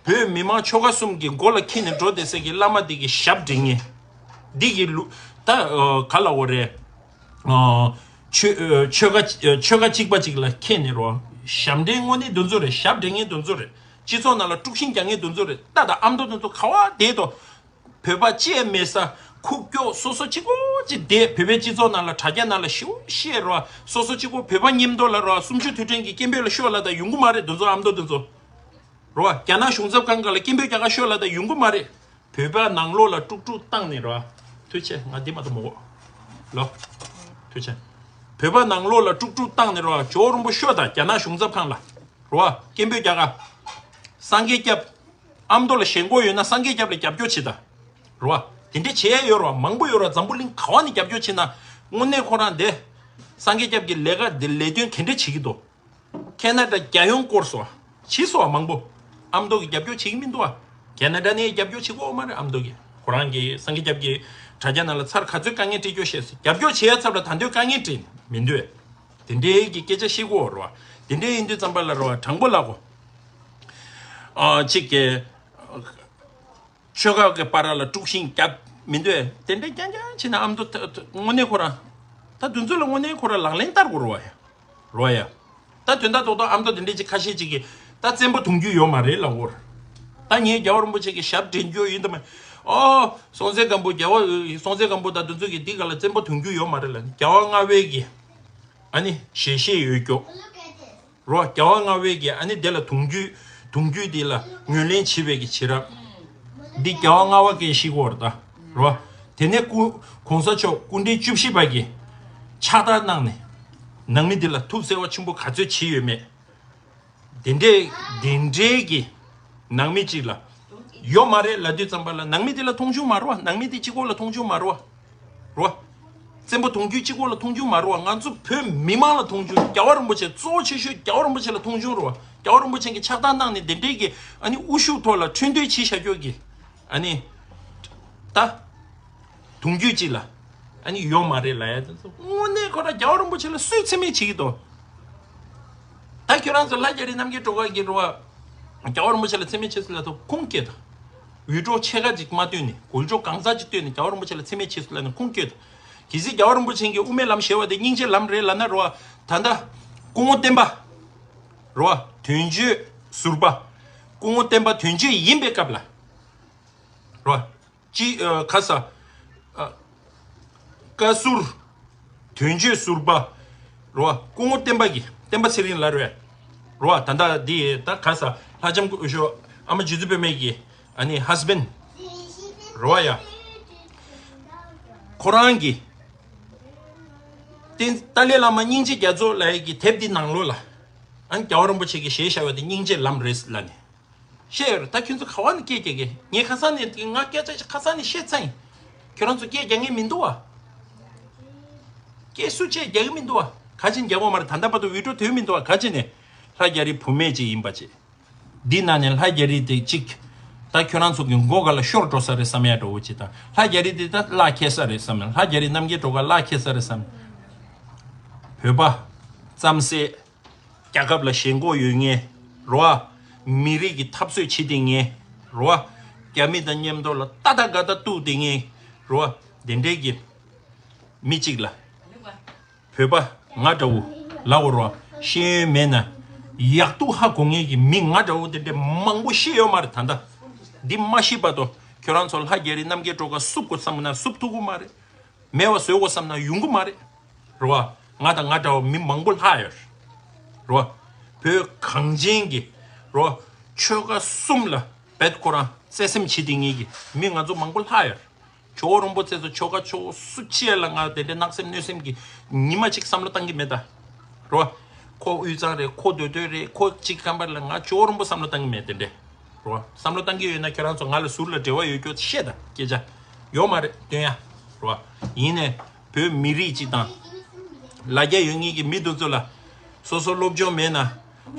བོད་མི་མང་ཆོལ་ཁ་གསུམ་གྱི་མགོ་ལ་འཁྱེར་ནས་འགྲོ་བསྡད་སའི་གི་བླ་མ་འདི་གི་ཞབས་འདྲེན་མཁན་འདི་གི་ལུ་ད་ག་ལབ་དགོས་རེད། ཆོལ་ཆོལ་ཁ་ཆོལ་ཁ་གཅིག་པ་ཅིག་ལ་འཁྱེར་ནས་རོ། ཞབས་འདྲེན་དངོས་གནས་དེ་ཚོ་རེད། ཞབས་འདྲེན་མཁན་དེ་ཚོ་རེད། སྤྱི་ཚོགས་ནང་ལ་དཀྲུག་ཤིང་རྒྱག་མཁན་དེ་ཚོ་རེད། ད་ད་ཨ་མདོ་དེ་ཚོ་ག་བ་བསྡད་དོ། བོད་པ་གཅིག་མེད་ས་ཁུག་ཀྱོག་སོ་སོ་གཅིག་པོ་གཅིག་བསྡད། བོད་པའི་སྤྱི་ཚོགས་ནང་ལ་དྲ་རྒྱ་ནང་ལ་ཞེ་པོ་བཤད་རོ། སོ་སོ་གཅིག་པོ་བོད་པ་མཉམ་དུ་ལ་རོ། གསུམ་བཅུ་དུས་དྲན་གྱི་སྐད་འབོད་ལ་ཤོག་ལབ་ད་ཡོང་གི་མ་རེད་དེ་ཚོ། ཨ་མདོ་དེ་ཚོ་རོ། རྒྱ་ནག་གཞུང་ཚབ་ཁང་སྒང་ལ་སྐད་འབོད་རྒྱག་ག་ཤོག་ལབ་ད་ཡོང་གི་མ་རེད། བོད་པ་ནང་ལོགས་ལ་དཀྲུག་དཀྲུག་བཏང་ནས་རོ། ཐུགས་རྗེ་ཆེ། ང་འདི་མ་གཏོགས་མ་གོ་ལོ། ཐུགས་རྗེ་ཆེ། བོད་པ་ནང་ལོགས་ལ་དཀྲུག་དཀྲུག་བཏང་ནས་རོ། ཇོ་བོ་རིན་པོ་ཤོག་ད་རྒྱ་ནག་གཞུང་ཚབ་ཁང་ལ་རོ། སྐད་འབོད་རྒྱག་ག་སངས་རྒྱས་སྐྱབས། ཨ་མདོ་ལ་ཞེན་ཁོག་ཡོད་ན་སངས་རྒྱས་སྐྱབས་ལ་རྒྱབ་སྐྱོར་བྱེད་ད། རོ། དེ་འདྲས་བྱེད་ཡ་ཡོད་རོ། མང་པོ་ཡོད་རོ། འཛམ་བུ་གླིང་ག་བ་ནས་རྒྱབ་སྐྱོར་བྱེད་ན། དངོས་གནས་ཁོ་རང་དེ་སངས་རྒྱས་སྐྱབས་ཀྱི་ལས་ཀ་དེ་ལས་དོན་ག་འདྲས་བྱེད་ཀྱི་འདུག་ཁེ་ན་ཌ་རྒྱལ་ཡོངས་སྐོར་སོ། བྱེད་སོ་མང་པོ། ཨ་མདོ་གི་རྒྱབ་སྐྱོར་བྱེད་ཀྱི་མི་འདུག་ཨ། ཁེ་ན་ཌ་ནས་རྒྱབ་སྐྱོར་བྱེད་ཀྱི་ཡོད་མ་རེད། ཨ་མདོ་གི་ཁོ་རང་གི་སངས་རྒྱས་སྐྱབས་ཀྱི་དྲ་རྒྱ་ནང་ལ་ཚར་ག་ཚོད་དཀའ་ངལ་འཕྲད་རྒྱུ་ཤེས་སོ། རྒྱབ་སྐྱོར་བྱེད་ཡ་ཚབ་ལ་ད་འདོད་དཀའ་ངལ་འཕྲད་མི་འདུག་ཨ། དེ་འདྲའི་གི་སྐད་ཆ་བཤད་ཀྱི་ཡོད་རོ། དེ་འདྲའི་ཡིན་དུས་ཙམ་པ་ལ་རོ། དྲང་པོ་ལབ་དགོས། ཨ་གཅིག་གི་ཆོལ་ཁ་གི་བར་ལ་དཀྲུག་ཤིང་རྒྱབ་མི་འདོད། དེ་འདྲའི་རྐྱང་རྐྱང་བྱས་ན་ཨ་མདོ་ད་ད་དངོས་གནས་ཁོ་རང་། ད་དེ་ཚོ་ལ་དངོས་གནས་ཁོ་རང་ལག་ལེན་བསྟར་དགོས་རེད་བ་ཡ། རེད་བ་ཡ། ད་དོན་དག་རྡོག་རྡོག་ཨ་མདོ་དེ་འདྲའི་ཅིག་ཁ་ཤས་ཅིག་གིས་ད་བཙན་པོ་ཐོང་རྒྱུ་ཡོད་མ་རེད་ལབ་ཀྱི་ཡོད་རེད། ད་ངས་རྒྱལ་བ་རིན་པོ་ཆེ་གི་ཞབས་འདྲེན་རྒྱུ་ཡིན་དམ། ཨོ། སྲོང་བཙན་སྒམ་པོ་རྒྱལ་བ་སྲོང་བཙན་སྒམ་པོ་དང་དེ་ཚོ་གིས་འདི་ག་ལ་བཙན་པོ་ཐོང་རྒྱུ་ཡོད་མ་རེད་ལབ་ནས། རྒྱལ་བ་ལྔ་པའི་གི་ཨ་ནི་ཞལ་བཞེས་ཡོད་རྒྱུ། རོ། རྒྱལ་བ་ལྔ་པའི་གི་ཨ་ནི་དེ་ལ་དུང་རྒྱུད་དུང་རྒྱུད་དེ་ལ་ངོས་ལེན་བྱེད་པའི་གི་བྱེད་རབས། འདི་རྒྱལ་བ་ལྔ་པ་གིས་བཤད་ཀྱི་ཡོད་རེད་ད། རོ། དེ་ནས་སྐུ་གོང་ས་མཆོག་སྐུ་ཕྲེང་བཅུ་བཞི་པ་གིས་ཕྱག་རྟགས་གནང་ནས་ནང་མི་དེ་ལ་ཐུགས་བརྩེ་བ་ཆེན་པོ་ག་ཚོད་བྱས་ཡོད་མེད། དེ་འདྲའི་དེ་འདྲའི་གི་ནང་མི་གཅིག་ལ་ཡོད་མ་རེད་ལབ་དུས་ཙམ་པ་ལ་ནང་མི་དེ་ལ་མཐོང་ཆུང་མ་རེད་བ། ནང་མི་དེ་གཅིག་པོ་ལ་མཐོང་ཆུང་མ་རེད་བ། རོ། བཙན་པོ་དུང་རྒྱུད་གཅིག་པོ་ལ་མཐོང་ཆུང་མ་རེད་བ། ང་ཚོ་བོད་མི་མང་ལ་མཐོང་ཆུང་། རྒྱལ་བ་རིན་པོ་ཆེ་གཙོ་བོ་ཆེ་ཤོས་རྒྱལ་བ་རིན་པོ་ཆེ་ལ་མཐོང་ཆུང་རེད་བ། རྒྱལ་བ་རིན་པོ་ཆེ་གིས་ཕྱག་རྟགས་གནང་ནས་དེ་འདྲའི་གི་ཨ་ནི་དབུ་བཞུགས་ཐོག་ལ་ཁྲུན་ཏུའུ་བྱས་བཞག་རྒྱུ་གི་ཨ་ནི་ད་དུང་རྒྱུད་གཅིག་ལ་ཨ་ནི་ཡོད་མ་རེད་ལབ་ཡ་དེ་ཚོ་དངོས་གནས་ཁོ་རང་རྒྱལ་བ་རིན་པོ་ཆེ་ལ་སུས་མཚན་སྨད་བྱེད་ཀྱི་འདུག་ད་ཁྱོད་རང་ཚོ་ལྷ་རྒྱ་རི་རྣམ་རྒྱལ་སྒྲོལ་དཀར་གྱིས་རེད་བ། རྒྱལ་བ་རིན་པོ་ཆེ་ལ་མཚན་སྨད་བྱེད་སྲིད་ལབ་དུས་ཁུངས་སྐྱེལ་དང་། འུད་སྒྲོག་ཕྱེད་ཀ་ཅིག་མ་བཏོན་ནས་འུད་སྒྲོག་གང་ཟག་ཅིག་བཏོན་ནས་རྒྱལ་བ་རིན་པོ་ཆེ་ལ་མཚན་སྨད་བྱེད་སྲིད་ལབ་ནས་ཁུངས་སྐྱེལ་དང་། གལ་སྲིད་རྒྱལ་བ་རིན་པོ་ཆེ་གི་དབུ་མའི་ལམ་ཞེས་པ་དེ་སྙིང་རྗེའི་ལམ་རེད་ལབ་ན་རེད་བ། ད་ལྟ་སྐུ་ངོ་བསྟན་པ་རེད་བ། དོན་གཅོད་ཟུར་པ། སྐུ་ངོ་བསྟན་པ་དོན་གཅོད་ཡིན་པའི་སྐབས་ལ་རེད་བ། ཅི། ཨ། ཁ་ས། ཨ། བཀའ་ཟུར། དོན་གཅོད་ཟུར་པ། རེད་བ། སྐུ་ངོ་བསྟན་པ་གི་བསྟན་པ་ཚེ་རིང་ལགས་རེད། རེད་བ། ད་ལྟ་འདི་ད་ག་ས་ལྷ་ལྕམ་སྐུ་ཞབས་ཨ་མ་རྗེ་བཙུན་པད་མ་གི་ཨ་ནི་ཧས་བྷེན་རེད་བ་ཡ། ཁོ་རང་གི་བསྟན་ཏཱ་ལའི་བླ་མ་སྙིང་རྗེ་རྒྱ་མཚོ་ལབ་ཡ་གི་དེབ་འདི་ནང་ལོགས་ལ། ཨ་ནི་རྒྱལ་བ་རིན་པོ་ཆེ་གིས་ཞེས་བྱ་བ་དེ་སྙིང་རྗེའི་ལམ་རེད་ལབ་ནས། བཤད་ཡོད་རེད། ད་ཁྱོད་ཚོ་ག་བ་ནས་སྐད་རྒྱག་གི། ངས་ཁ་སང་ནས་ང་སྐད་ཆ་ཁ་སང་ནས་བཤད་ཚར་ཡིན། ཁྱོད་རང་ཚོ་སྐད་རྒྱག་མཁན་མི་འདུག་བ། སྐད་སུ་བཅད་རྒྱག་གི་མི་འདུག་བ། ག་ཅིན་རྒྱག་གོ་མ་རེད། ད་ལྟ་བར་དུ་བི་ཌིའོ་ཐོན་མི་འདུག་བ། ག་ཅིན་ནས་ལྷ་རྒྱ་རི་བུ་མེད་ཅིག་ཡིན་པ་ཅིག། འདི་ནང་ནས་ལྷ་རྒྱ་རི་དེ་གཅིག། ད་ཁྱོད་རང་ཚོ་གི་མགོ་ག་ལ་ཤོར་འགྲོ་ས་རེད་བསམ་ཡ་འདྲ་བོ་ཅིག་དང་། ལྷ་རྒྱ་རི་དེ་ད་བརླག་འཁེལ་ས་རེད་བསམ་ཡ། ལྷ་རྒྱ་རི་རྣམ་རྒྱལ་སྒྲོལ་དཀར་བརླག་འཁེལ་ས་རེད་བསམ་ཡ། བོད་པ་རྩམ་ཟས། རྒྱལ་ཁབ་ལ་ཞེན་ཁོག་ཡོད་མཁན་རོ། མི་རིགས་ཀྱི་འཐབ་རྩོད་བྱེད་བསྡད་མཁན་རོ། རྒྱ་མི་དང་མཉམ་དུ་ལ་ཏ་ཏ་ག་ཏ་གཏུག་བསྡད་མཁན་རོ། དེ་འདྲའི་གི་མི་གཅིག་ལ། བོད་པ་ང་འདྲ་བོ་ལ་འོ་རོ། ཤེས་ཡོན་མེད་ན་ཡག་སྡུག་ཧ་གོ་མཁན་གྱི་མི་ང་འདྲ་བོ་དེ་འདྲ་མང་པོ་ཤེས་ཡོད་མ་རེད། ད་ལྟ་འདི་མ་ཤི་བར་དུ་ཁྱོད་རང་ཚོ་ལྷ་རྒྱ་རི་རྣམ་རྒྱལ་སྒྲོལ་དཀར་བསུབ་དགོས་བསམ་ན་བསུབ་ཐུབ་ཀྱི་མ་རེད། མེད་པ་བཟོ་དགོས་བསམ་ན་ཡོང་གི་མ་རེད། རེད་བ། ང་དང་ང་འདྲ་བ་མི་མང་པོ་ལྷག་ཡོད་རེད་བ། བོད་གངས་ཅན་གྱི་རེད་བ། ཆོལ་ཁ་གསུམ་ལ་རྦད་ཁོ་རང་བརྩེ་སེམས་བྱེད་བསྡད་མཁན་གྱི་མི་ང་ཚོ་མང་པོ་ལྷག་ཡོད་རེད། ཇོ་བོ་རིན་པོ་ཆེ་ཚོ་ཆོལ་ཁ་ཕྱོགས་སུ་ཕྱེ་ལ་ང་དེ་འདྲའི་གནག་སེམས་གནོད་སེམས་ཀྱི་ཉི་མ་གཅིག་བསམ་བློ་བཏང་གི་མེད་ད། རེད་བ། ཁོ་དབུས་གཙང་རེད། ཁོ་མདོ་སྟོད་རེད། ཁོ་གཅིག་ཁམས་པ་རེད་ལ་ང་ཇོ་བོ་རིན་པོ་བསམ་བློ་བཏང་གི་མེད་དེ་འདྲའི། རེད་བ། བསམ་བློ་བཏང་གི་ཡོད་ན་ཁྱོད་རང་ཚོ་ང་ལ་ཟུར་ལ་འབྲེལ་བ་ཡོད་རྒྱུ་བཤད་དང་སྐད་ཆ་ཡོད་མ་རེད་སྟོན་ཡ། རེད་བ། ཡིན་ནས་བོད་མི་རིགས་གཅིག་དང་ལ་རྒྱ་ཡོད་མཁན་གྱི་མི་དེ་ཚོ་ལ་སོ་སོ་སློབ་སྦྱོང་མེད་ན་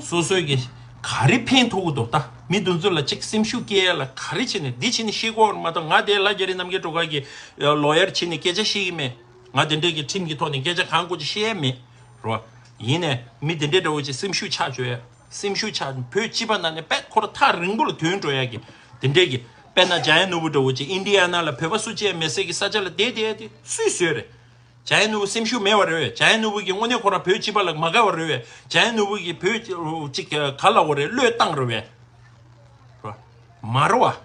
སོ་སོའི་གི་ག་རེ་ཕན་ཐོགས་ཀྱི་འདུག་ད་མི་དེ་ཚོ་ལ་གཅིག་སེམས་ཤུགས་སྐྱེ་ཡ་ལ་ག་རེ་བྱས་ནས་འདི་བྱས་ནས་ཤེས་དགོས་མ་གཏོགས་ང་དེ་ལྷ་རྒྱ་རི་རྣམ་རྒྱལ་སྒྲོལ་དཀར་གྱི་ལོ་ཡར་བྱས་ནས་སྐད་ཆ་བཤད་ཀྱི་མེད། ང་དེ་འདྲས་ཀྱི་ཁྲིམས་ཀྱི་ཐོག་ནས་སྐད་ཆ་གང་དགོས་ཀྱི་བཤད་ཡ་མེད། རེད་བ། ཡིན་ནས་མི་དེ་འདྲའི་འདྲ་བོ་ཅིག་སེམས་ཤུགས་ཆག་བཅུག་ཡ། སེམས་ཤུགས་ཆག་བོད་སྤྱི་པ་ནང་ནས་དཔེ་ཁོ་ར་ཐག་རིང་པོ་ལ་ཐོན་འགྲོ་ཡ་གི་དེ་འདྲའི་གི། དཔེར་ན་འཇམ་དབྱངས་ནོར་བུ་འདྲ་བོ་ཅིག་ཨིན་ཌི་ཡ་ན་ལ་བོད་པ་སུ་གཅིག་མེད་སའི་གི་ས་ཆ་ལ་བསྡད་བསྡད་དེ་སུས་བཟོས་རེད། འཇམ་དབྱངས་ནོར་བུ་སེམས་ཤུགས་མེད་པ་རེད་བས། འཇམ་དབྱངས་ནོར་བུ་གི་དངོས་གནས་ཁོ་རང་བོད་སྤྱི་པ་ལ་མ་དགའ་བ་རེད་བས། འཇམ་དབྱངས་ནོར་བུ་གི་བོད་ཅིག་ག་ལ་བ་རེད་བློས་བཏང་རེད་བས། རོ། མ་རོ་བ།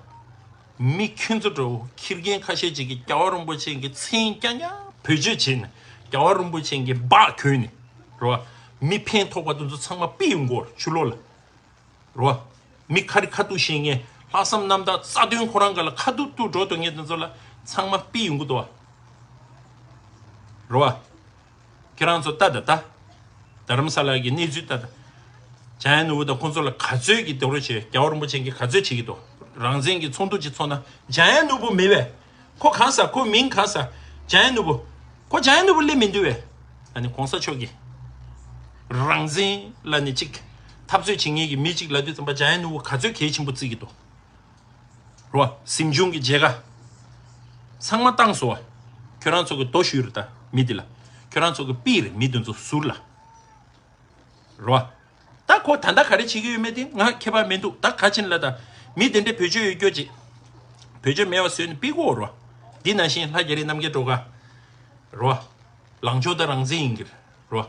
མི་ཁྱོད་ཚོ་འདྲ་བོ་ཁྱི་རྒན་ཁ་ཤས་ཅིག་གིས་རྒྱལ་བ་རིན་པོ་ཆེ་གི་མཚན་རྐྱང་རྐྱང་བེད་སྤྱོད་བྱས་ནས་རྒྱལ་བ་རིན་པོ་ཆེ་གི་སྦག་གྱོན་ནས་རོ། མི་ཕན་ཐོགས་པ་དེ་ཚོ་ཚང་མ་ཕུད་ཡོང་གི་ཡོད་རེད་ཕྱི་ལོགས་ལ། རོ། མི་ཁ་རི་ཁ་ཐུག་བཤད་མཁན་ལྷག་བསམ་རྣམ་དག་རྩ་དོན་ཁོ་རང་ག་ལ་ཁ་ཐུག་ཐུག་འགྲོ་འདོད་མཁན་དེ་ཚོ་ལ་ཚང་མ་ཕུད་ཡོང་གི་འདུག་བ། རོ། ཁྱེད་རང་ཚོ་ལྟ་ད་ལྟ། རྡ་རམ་ས་ལ་གི་གནས་ཚུལ་ལྟ་ད། འཇམ་དབྱངས་ནོར་བུ་དང་ཁོང་ཚོ་ལ་ག་ཚོད་ཀྱི་རྡོག་རོལ་བྱེད། རྒྱལ་བ་རིན་པོ་ཆེ་གིས་ག་ཚོད་བྱེད་ཀྱི་འདུག་རང་བཙན་གྱི་ཚོགས་འདུ་ཅིག་ཚོགས་ན་འཇམ་དབྱངས་ནོར་བུ་མེད་པས། ཁོ་གང་ཟ། ཁོ་མིང་གང་ཟ། འཇམ་དབྱངས་ནོར་བུ། ཁོ་འཇམ་དབྱངས་ནོར་བུ་སླེབས་མི་འདུག་བས། ཨ་ནི་གོང་ས་མཆོག་གིས་རང་བཙན་ལ་ནི་གཅིག་འཐབ་རྩོད་བྱེད་མཁན་གྱི་མི་གཅིག་ལབ་དུས་ཙམ་པ་འཇམ་དབྱངས་ནོར་བུ་ག་ཚོད་གལ་ཆེན་པོ་བརྩི་གི་འདུག་རོ། གཟིམ་ཆུང་གི་མཇལ་ཁ་ཚང་མ་བཏང་སོང་བ། ཁྱོད་རང་ཚོ་གི་རྡོ་གཞུས་རེད་ད་མི་འདི་ལ། ཁྱོད་རང་ཚོ་གི་པིར་མི་འདི་ཚོ་ཟུར་ལ། རོ། ད་ཁོ་ད་ལྟ་ག་རེ་བྱེད་ཀྱི་ཡོད་མེད་དེ་ང་ཁྱད་པར་མི་འདུག་ད་ག་ཕྱིན་ལ་ད་མི་དེ་འདྲའི་བེད་སྤྱོད་ཡོད་སྐྱོ་ཅིག་བེད་སྤྱོད་མེད་པ་བཟོས་ནས་ཕུད་ཀྱི་ཡོད་རོ། འདི་ནང་བཞིན་ལྷ་རྒྱ་རི་རྣམ་རྒྱལ་སྒྲོལ་དཀར། རོ། ལངས་ཕྱོགས་ད་རང་བཙན་ཡིན་གྱི་རེད། རོ།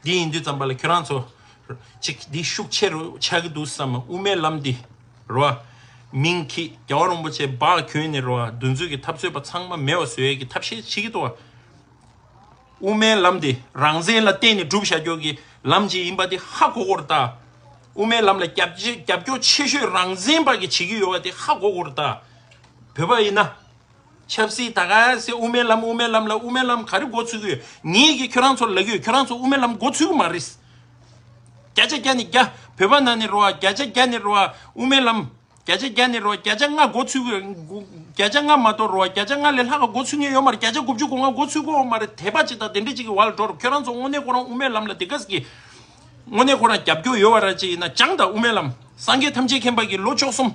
འདི་ཡིན་དུས་ཙམ་པ་ལ་ཁྱོད་རང་ཚོ་ཅིག་འདི་ཤུགས་ཆེ་རུ་ཆགས་ཀྱི་འདུག་བསམ། དབུ་མའི་ལམ་འདི་རོ། མིང་གི་རྒྱལ་བ་རིན་པོ་ཆེ་སྦག་གྱོན་ནས་རོ། འདི་ཚོའི་གི་འཐབ་རྩོད་པ་ཚང་མ་མེད་པ་བཟོ་ཡས་ཀྱི་ཐབས་ཤེས་བྱེད་ཀྱི་འདུག་བ། དབུ་མའི་ལམ་འདི་རང་བཙན་ལ་བརྟེན་ནས་སྒྲུབ་བཞག་རྒྱུ་གི་ལམ་ཅིག་ཡིན་པ་འདི་ཧ་གོ་གོ་རེད་ད། དབུ་མའི་ལམ་ལ་རྒྱབ་རྒྱབ་སྐྱོར་ཆེ་ཤོས་རང་བཙན་པ་གི་བྱེད་ཀྱི་ཡོད་པ་འདི་ཧ་གོ་གོ་རེད་ད། བོད་པ་ཡིན་ན། ཆབ་སྲིད་ད་ག་སེ་དབུ་མའི་ལམ་དབུ་མའི་ལམ་ལ་དབུ་མའི་ལམ་ག་རེ་འགོ་ཚུགས་ཀྱི་ཡོད། ངེད་ཀྱིས་ཁྱོད་རང་ཚོར་ལབ་ཀྱི་ཡོད། ཁྱོད་རང་ཚོ་དབུ་མའི་ལམ་འགོ་ཚུགས་ཀྱི་མ་རེད། བརྒྱ་ཆ་བརྒྱ་ནས་བརྒྱ་བོད་པ་ནང་ནས་རོ་བ་བརྒྱ་ཆ་བརྒྱ་ནས་རོ་བ་དབུ་མའི་ལམ་བརྒྱ་ཆ་བརྒྱ་ནས་རོ་བ་བརྒྱ་ཆ་ལྔ་འགོ་ཚུགས་ཀྱི་ཡོད། བརྒྱ་ཆ་ལྔ་མ་གཏོགས་རོ་བ་བརྒྱ་ཆ་ལྔ་ལས་ལྷག་ག་འགོ་ཚུགས་མཁན་ཡོད་མ་རེད། བརྒྱ་ཆ་དགུ་བཅུ་གོ་ལྔ་འགོ་ཚུགས་ཀྱི་ཡོད་མ་རེད། དད་པ་ཅིག་དང་དེ་འདྲ་ཅིག་གི་བར་ལ་འགྲོ་རོགས། ཁྱོད་རང་ཚོ་དངོས་གནས་ཁོ་རང་དབུ་མའི་ལམ་ལ་དེ་ག་ཟིག་གི་དངོས་གནས་ཁོ་རང་རྒྱབ་སྐྱོར་ཡོད་པ་ར་ཅིག་ཡིན་ན་སྦྱང་དང་དབུ་མའི་ལམ། སངས་རྒྱས་ཐམས་ཅད་མཁྱེན་པ་གི་ལོ་བཅུ་གསུམ་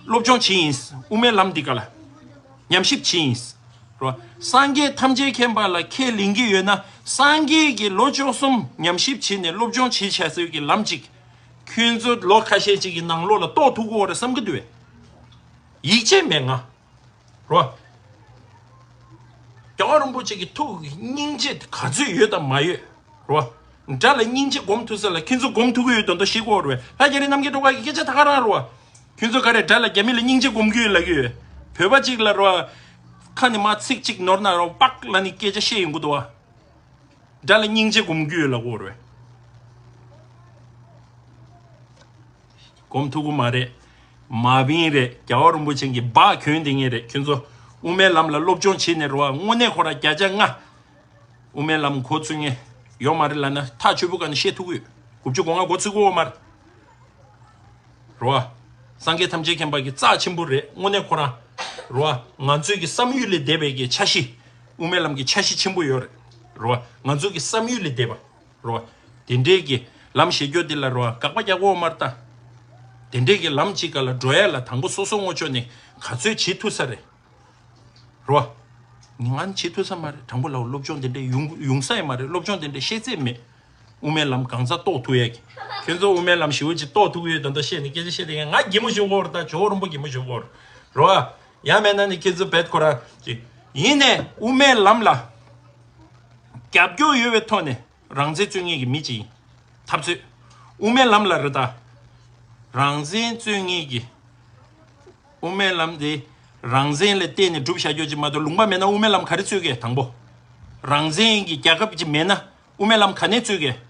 སློབ་སྦྱོང་བྱས་ཡིན། དབུ་མའི་ལམ་འདི་ག་ལ་ཉམས་ཞིབ་བྱས་ཡིན། རོ། སངས་རྒྱས་ཐམས་ཅད་མཁྱེན་པ་ལ་ཁས་ལེན་གྱི་ཡོད་ན་སངས་རྒྱས་ཀྱི་ལོ་བཅུ་གསུམ་ཉམས་ཞིབ་བྱས་ནས་སློབ་སྦྱོང་བྱས་བྱས་ཟེར་གྱི་ལམ་ཅིག་ཁྱོད་ཚོ་ལོ་ཁ་ཤས་ཅིག་གི་ནང་ལོགས་ལ་རྟོགས་ཐུབ་ཀྱི་ཡོད་རེད་བསམ་གྱི་འདུག་བས། ཡིད་ཆེས་མེད་ང་། རོ། རྒྱལ་བ་རིན་པོ་ཆེ་གི་ཐུགས་སྙིང་རྗེ་ག་ཚོད་ཡོད་དམ་མ་ཡོད། རོ། དགྲ་ལ་སྙིང་རྗེ་སྒོམ་ཐུབ་ས་ལ་ཁྱོད་ཚོ་སྒོམ་ཐུབ་ཀྱི་ཡོད་དོན་དག་ཤེས་དགོས་རེད། ལྷ་རྒྱ་རི་རྣམ་རྒྱལ་སྒྲོལ་དཀར་གྱི་སྐད་ཆ་ད་ག་རང་རོ། ཁྱོད་ཚོ་ག་རེ་དགྲ་ལ་རྒྱ་མི་ལ་སྙིང་རྗེ་སྒོམ་གྱི་ཡོད་ལབ་ཀྱི་ཡོད། བོད་པ་གཅིག་ལ་རོ། ཁ་ནས་མ་ཚིག་གཅིག་ནོར་ན་རོ་པག་ལབ་ནས་སྐད་ཆ་བཤད་ཡོང་གི་འདུག་བ། དགྲ་ལ་སྙིང་རྗེ་སྒོམ་རྒྱུ་ཡོད་ལབ་དགོས་རེད། སྒོམ་ཐུབ་ཀྱི་མ་རེད། མ་བིན་རེད། རྒྱལ་བ་རིན་པོ་ཆེ་གི་སྦག་གྱོན་བསྡད་མཁན་རེད། ཁྱོད་ཚོ་དབུ་མའི་ལམ་ལ་སློབ་སྦྱོང་བྱས་ནས་རོ། དངོས་གནས་ཁོ་རང་བརྒྱ་ཆ་ལྔ་དབུ་མའི་ལམ་གོ་ཚུད་མཁན་ཡོད་མ་རེད་ལབ་ན་ཐག་ཆོད་པོ་ག་ནས་བཤད་ཐུབ་ཀྱི་ཡོད། དགུ་བཅུ་གོ་ལྔ་འགོ་ཚུགས་ཀྱི་ཡོད་མ་རེད། རེད་བ། སངས་རྒྱས་ཐམས་ཅད་མཁྱེན་པ་གི་རྩ་ཆེན་པོ་རེད། དངོས་གནས་ཁོ་རང་། རེད་བ། ང་ཚོའི་གི་བསམ་ཡུལ་ལས་འདས་པའི་གི་འཆར་གཞི། དབུ་མའི་ལམ་གྱི་འཆར་གཞི་ཆེན་པོ་ཡོད་རེད། རེད་བ། ང་ཚོའི་གི་བསམ་ཡུལ་ལས་འདས་པ། རེད་བ། དེ་འདྲའི་གི་ལམ་བཞེས་རྒྱུ་དེ་ལ་རེད་བ། དགག་པ་རྒྱག་དགོས་མ་རེད་ད། དེ་འདྲའི་གི་ལམ་གཅིག་ག་ལ་འགྲོ་ཡ་ལ་དང་པོ་སོ་སོ་ངོ་ཅོག་ནས་ག་ཚོད་བྱེད་ཐུབ་ས་རེད། རོ། ང་བྱེད་ཐུབ་ས་མ་རེད། དྲང་པོ་ལབ། སློབ་སྦྱོང་དེ་འདྲ་ཡོང་ཡོང་ས་ཡང་མ་རེད། སློབ་སྦྱོང་དེ་འདྲ་ཤེས་ཚད་མེད། དབུ་མའི་ལམ་གང་ཚ་རྟོགས་ཐུབ་ཡས་ཀྱི། ཁྱོད་ཚོ་དབུ་མའི་ལམ་ཞེ་པོ་ཅིག་རྟོགས་ཐུབ་ཀྱི་ཡོད་དོན་དག་བཤད་ནས་སྐད་ཆ་བཤད་དེ། ང་གད་མོ་ཤོར་གྱི་ཡོད་རེད་ད། ཇོ་བོ་རིན་པོ་གད་མོ་ཤོར་གྱི་ཡོད་རེད། རོ། ཡང་མེད་ན་ནི་ཁྱེད་ཚོ་བེད་ཁོ་རང་ཅིག་ཡིན་ནས་དབུ་མའི་ལམ་ལ་རྒྱབ་སྐྱོར་ཡོད་པའི་ཐོག་ནས། རང་བཙན་རྩོད་མཁན་གྱི་མི་གཅིག་ཡིན། འཐབ་རྩོད། དབུ་མའི་ལམ་ལ་རེད་ད། རང་བཙན་རྩོད་མཁན་གྱི། དབུ་མའི་ལམ་དེ་རང་བཙན་ལ་བརྟེན་ནས་སྒྲུབ་བྱ་རྒྱུ་ཅིག་མ་གཏོགས། ལུང་པ་མེད་ན་དབུ་མའི་ལམ་ག་རེ་རྩོད་གས། དང་པོ། རང་བཙན་གྱི་རྒྱལ་ཁབ་ཅིག་མེད་ན་དབུ་མའི་ལམ་ག་ནས་རྩོད་གས།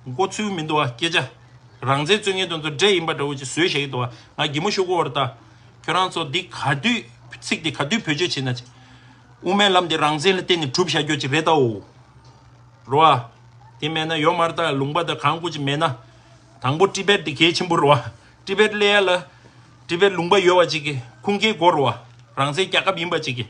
མགོ་ཚོས་མི་འདུག་བ་སྐད་ཆ། རང་བཙན་རྩོད་མཁན་དེ་ཚོ་འདྲེ་ཡིན་པ་འདྲ་བོ་ཅིག་བཟོས་བཞག་གི་འདུག་བ། ང་གད་མོ་ཤོར་གྱི་ཡོད་རེད་ད། ཁྱོད་རང་ཚོ་འདི་ག་དུས་ཚིག་འདི་ག་དུས་བེད་སྤྱོད་བྱེད་ན་ཅིག་དབུ་མའི་ལམ་འདི་རང་བཙན་ལ་བརྟེན་ནས་སྒྲུབ་བྱ་རྒྱུ་ཅིག་རེད་དའོ། རོ་ཨ། དེ་མེད་ན་ཡོད་མ་རེད་ད། ལུང་པ་དང་གང་དགོས་ཅིག་མེད་ན། དང་པོ་ཏི་བེད་འདི་གལ་ཆེན་པོ་རེད་བ། ཏི་བེད་སླེབས་ཡ་ལ། ཏི་བེད་ལུང་པ་ཡོད་པ་ཅིག་གི་ཁུངས་སྐྱེལ་དགོས་རེད་བ། རང་བཙན་རྒྱལ་ཁབ་ཡིན་པ་ཅིག་གི།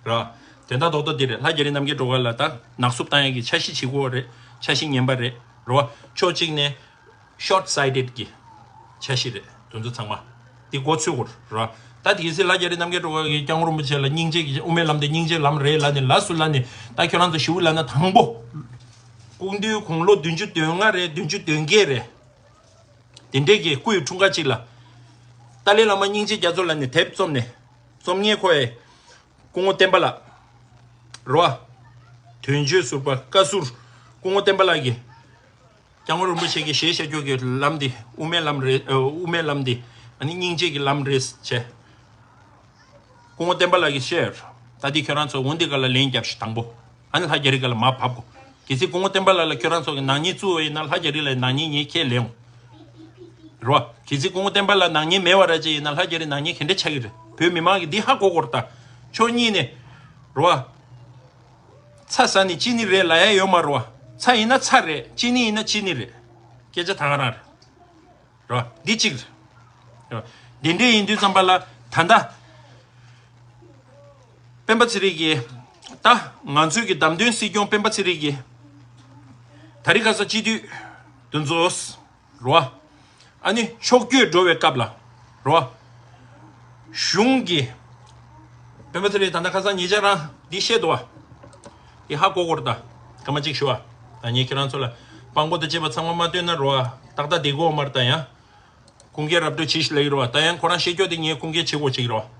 རེད་བ། དོན་དག་རྡོག་རྡོག་འདི་རེད། ལྷ་རྒྱ་རི་རྣམ་རྒྱལ་སྒྲོལ་དཀར་ལགས་ད་ནག་བསུབ་བཏང་ཡ་གི་འཆར་གཞི་བྱེད་དགོས་རེད། འཆར་གཞི་ངན་པ་རེད། རེད་བ། ཕྱོགས་གཅིག་ནས། ཤོར་སའི་ཌེཌ་གི་འཆར་གཞི་རེད། དེ་ཚོ་ཚང་མ་དེ་མགོ་ཚོས་དགོས་རེད་བ། ད་དེ་གི་ཚེ་ལྷ་རྒྱ་རི་རྣམ་རྒྱལ་སྒྲོལ་དཀར་གྱིས་སྐྱབས་མགོན་རིན་པོ་ཆེ་ལ་སྙིང་རྗེ་གི། དབུ་མའི་ལམ་དེ་སྙིང་རྗེའི་ལམ་རེད་ལབ་ནས་ལབ་སུ་ལབ་ནས། ད་ཁྱོད་རང་ཚོ་ཞུ་ལབ་ན། དང་པོ་སྐུ་མདུན་དགུང་ལོ་བདུན་ཅུ་དོན་ལྔ་རེད། བདུན་ཅུ་དོན་བརྒྱད་རེད། དེ་འདྲས་ཀྱི་སྐུ་ཡི་འཁྲུངས་སྐར་གཅིག་ལ། ཏཱ་ལའི་བླ་མ་སྙིང་རྗེ་རྒྱ་མཚོ་ལབ་ནས་དེབ་རྩོམ་ནས། རྩོམ་མཁན་ཁོ་ཡི། སྐུ་ངོ་བསྟན་པ་ལགས། རེད་བ། དོན་གཅོད་ཟུར་པ་བཀའ་ཟུར། སྐུ་ངོ་བསྟན་པ་ལགས་ཀྱིས། སྐྱབས་མགོན་རིན་པོ་ཆེ་གིས་བཞེས་བཞག་རྒྱུ་གི་ལམ་འདི་དབུ་མའི་ལམ་རེད། ཨ། དབུ་མའི་ལམ་འདི་ཨ་ནི་སྙིང་རྗེ་གི་ལམ་རེད་བྱས། སྐུ་ངོ་བསྟན་པ་ལགས་ཀྱིས་བཤད་ཡོད། ད་འདི་ཁྱོད་རང་ཚོ་འོ་འདི་ག་ལ་ལན་རྒྱབ་ཤིག་དང་པོ། ཨ་ནི་ལྷ་རྒྱ་རི་ག་ལ་མར་བབས་དགོས། གལ་སྲིད་སྐུ་ངོ་བསྟན་པ་ལགས་ལ་ཁྱོད་རང་ཚོ་གི་ནག་ཉེས་བཙུགས་པ་ཡིན་ན། ལྷ་རྒྱ་རི་ལ་ནག་ཉེས་ངས་ཁས་ལེན་འོང་། རེད་བ། གལ་སྲིད་སྐུ་ངོ་བསྟན་པ་ལགས་ནག་ཉེས་མེད་པ་ར་ཅིག་ཡིན་ན། ལྷ་རྒྱ་རི་ནག་ཉེས་ག་འདྲ་ཆགས་ཀྱི་རེད། བོད་མི་མང་གིས་འདི་ཧ་གོ་དགོས་རེད་ད། ཕྱོགས་གཉིས་ནས། རེད་བ། ཚྭ་ཟ་ནི་ཅི་ནི་རེད་ལབ་ཡ་ཡོད་མ་རེད་བ། ཚྭ་ཡིན་ན་ཚྭ་རེད། ཅི་ནི་ཡིན་ན་ཅི་ནི་རེད། སྐད་ཆ་ད་ག་རང་རེད། རེད་བ། འདི་གཅིག་རེད། རེད་བ། འདི་འདྲས་ཡིན་དུས་ཙམ་པ་ལ་ད་ལྟ་སྤེན་པ་ཚེ་རིང་གིས། ད་ང་ཚོའི་གི་བདམས་ཐོན་སྲིད་སྐྱོང་སྤེན་པ་ཚེ་རིང་གིས། དེ་རིང་ཁ་སང་སྤྱི་འཐུས་དེ་ཚོ། རེད་བ། ཨ་ནི་ཕྱོགས་བསྐྱོད་འགྲོ་བའི་སྐབས་ལ། རེད་བ། གཞུང་གི། སྤེན་པ་ཚེ་རིང་ད་ལྟ་ཁ་སང་ཉེ་ཆར་རང་འདི་བཤད་འདུག་བ། འདི་ཧ་གོ་དགོས་རེད་ད། སྐར་མ་གཅིག་ཞུ་བ། ད་ངས་ཁྱེད་རང་ཚོ་ལ་དཔང་པོ་དང་བཅས་པ་ཚང་མ་མ་སྟོན་ན་རེད་བ། ཏག་ཏག་བསྡད་ཀྱི་ཡོད་མ་རེད་ད། ཡང་ཁུངས་སྐྱེལ་རབ་འདྲ་བྱེད་ཤིག་ལབ་ཀྱི་རེད་བ། ད་ཡང་ཁོ་རང་བཤད་རྒྱུ་དེ་ངས་ཁུངས་སྐྱེལ་བྱེད་དགོས་བྱེད་ཀྱི་རེད་བ།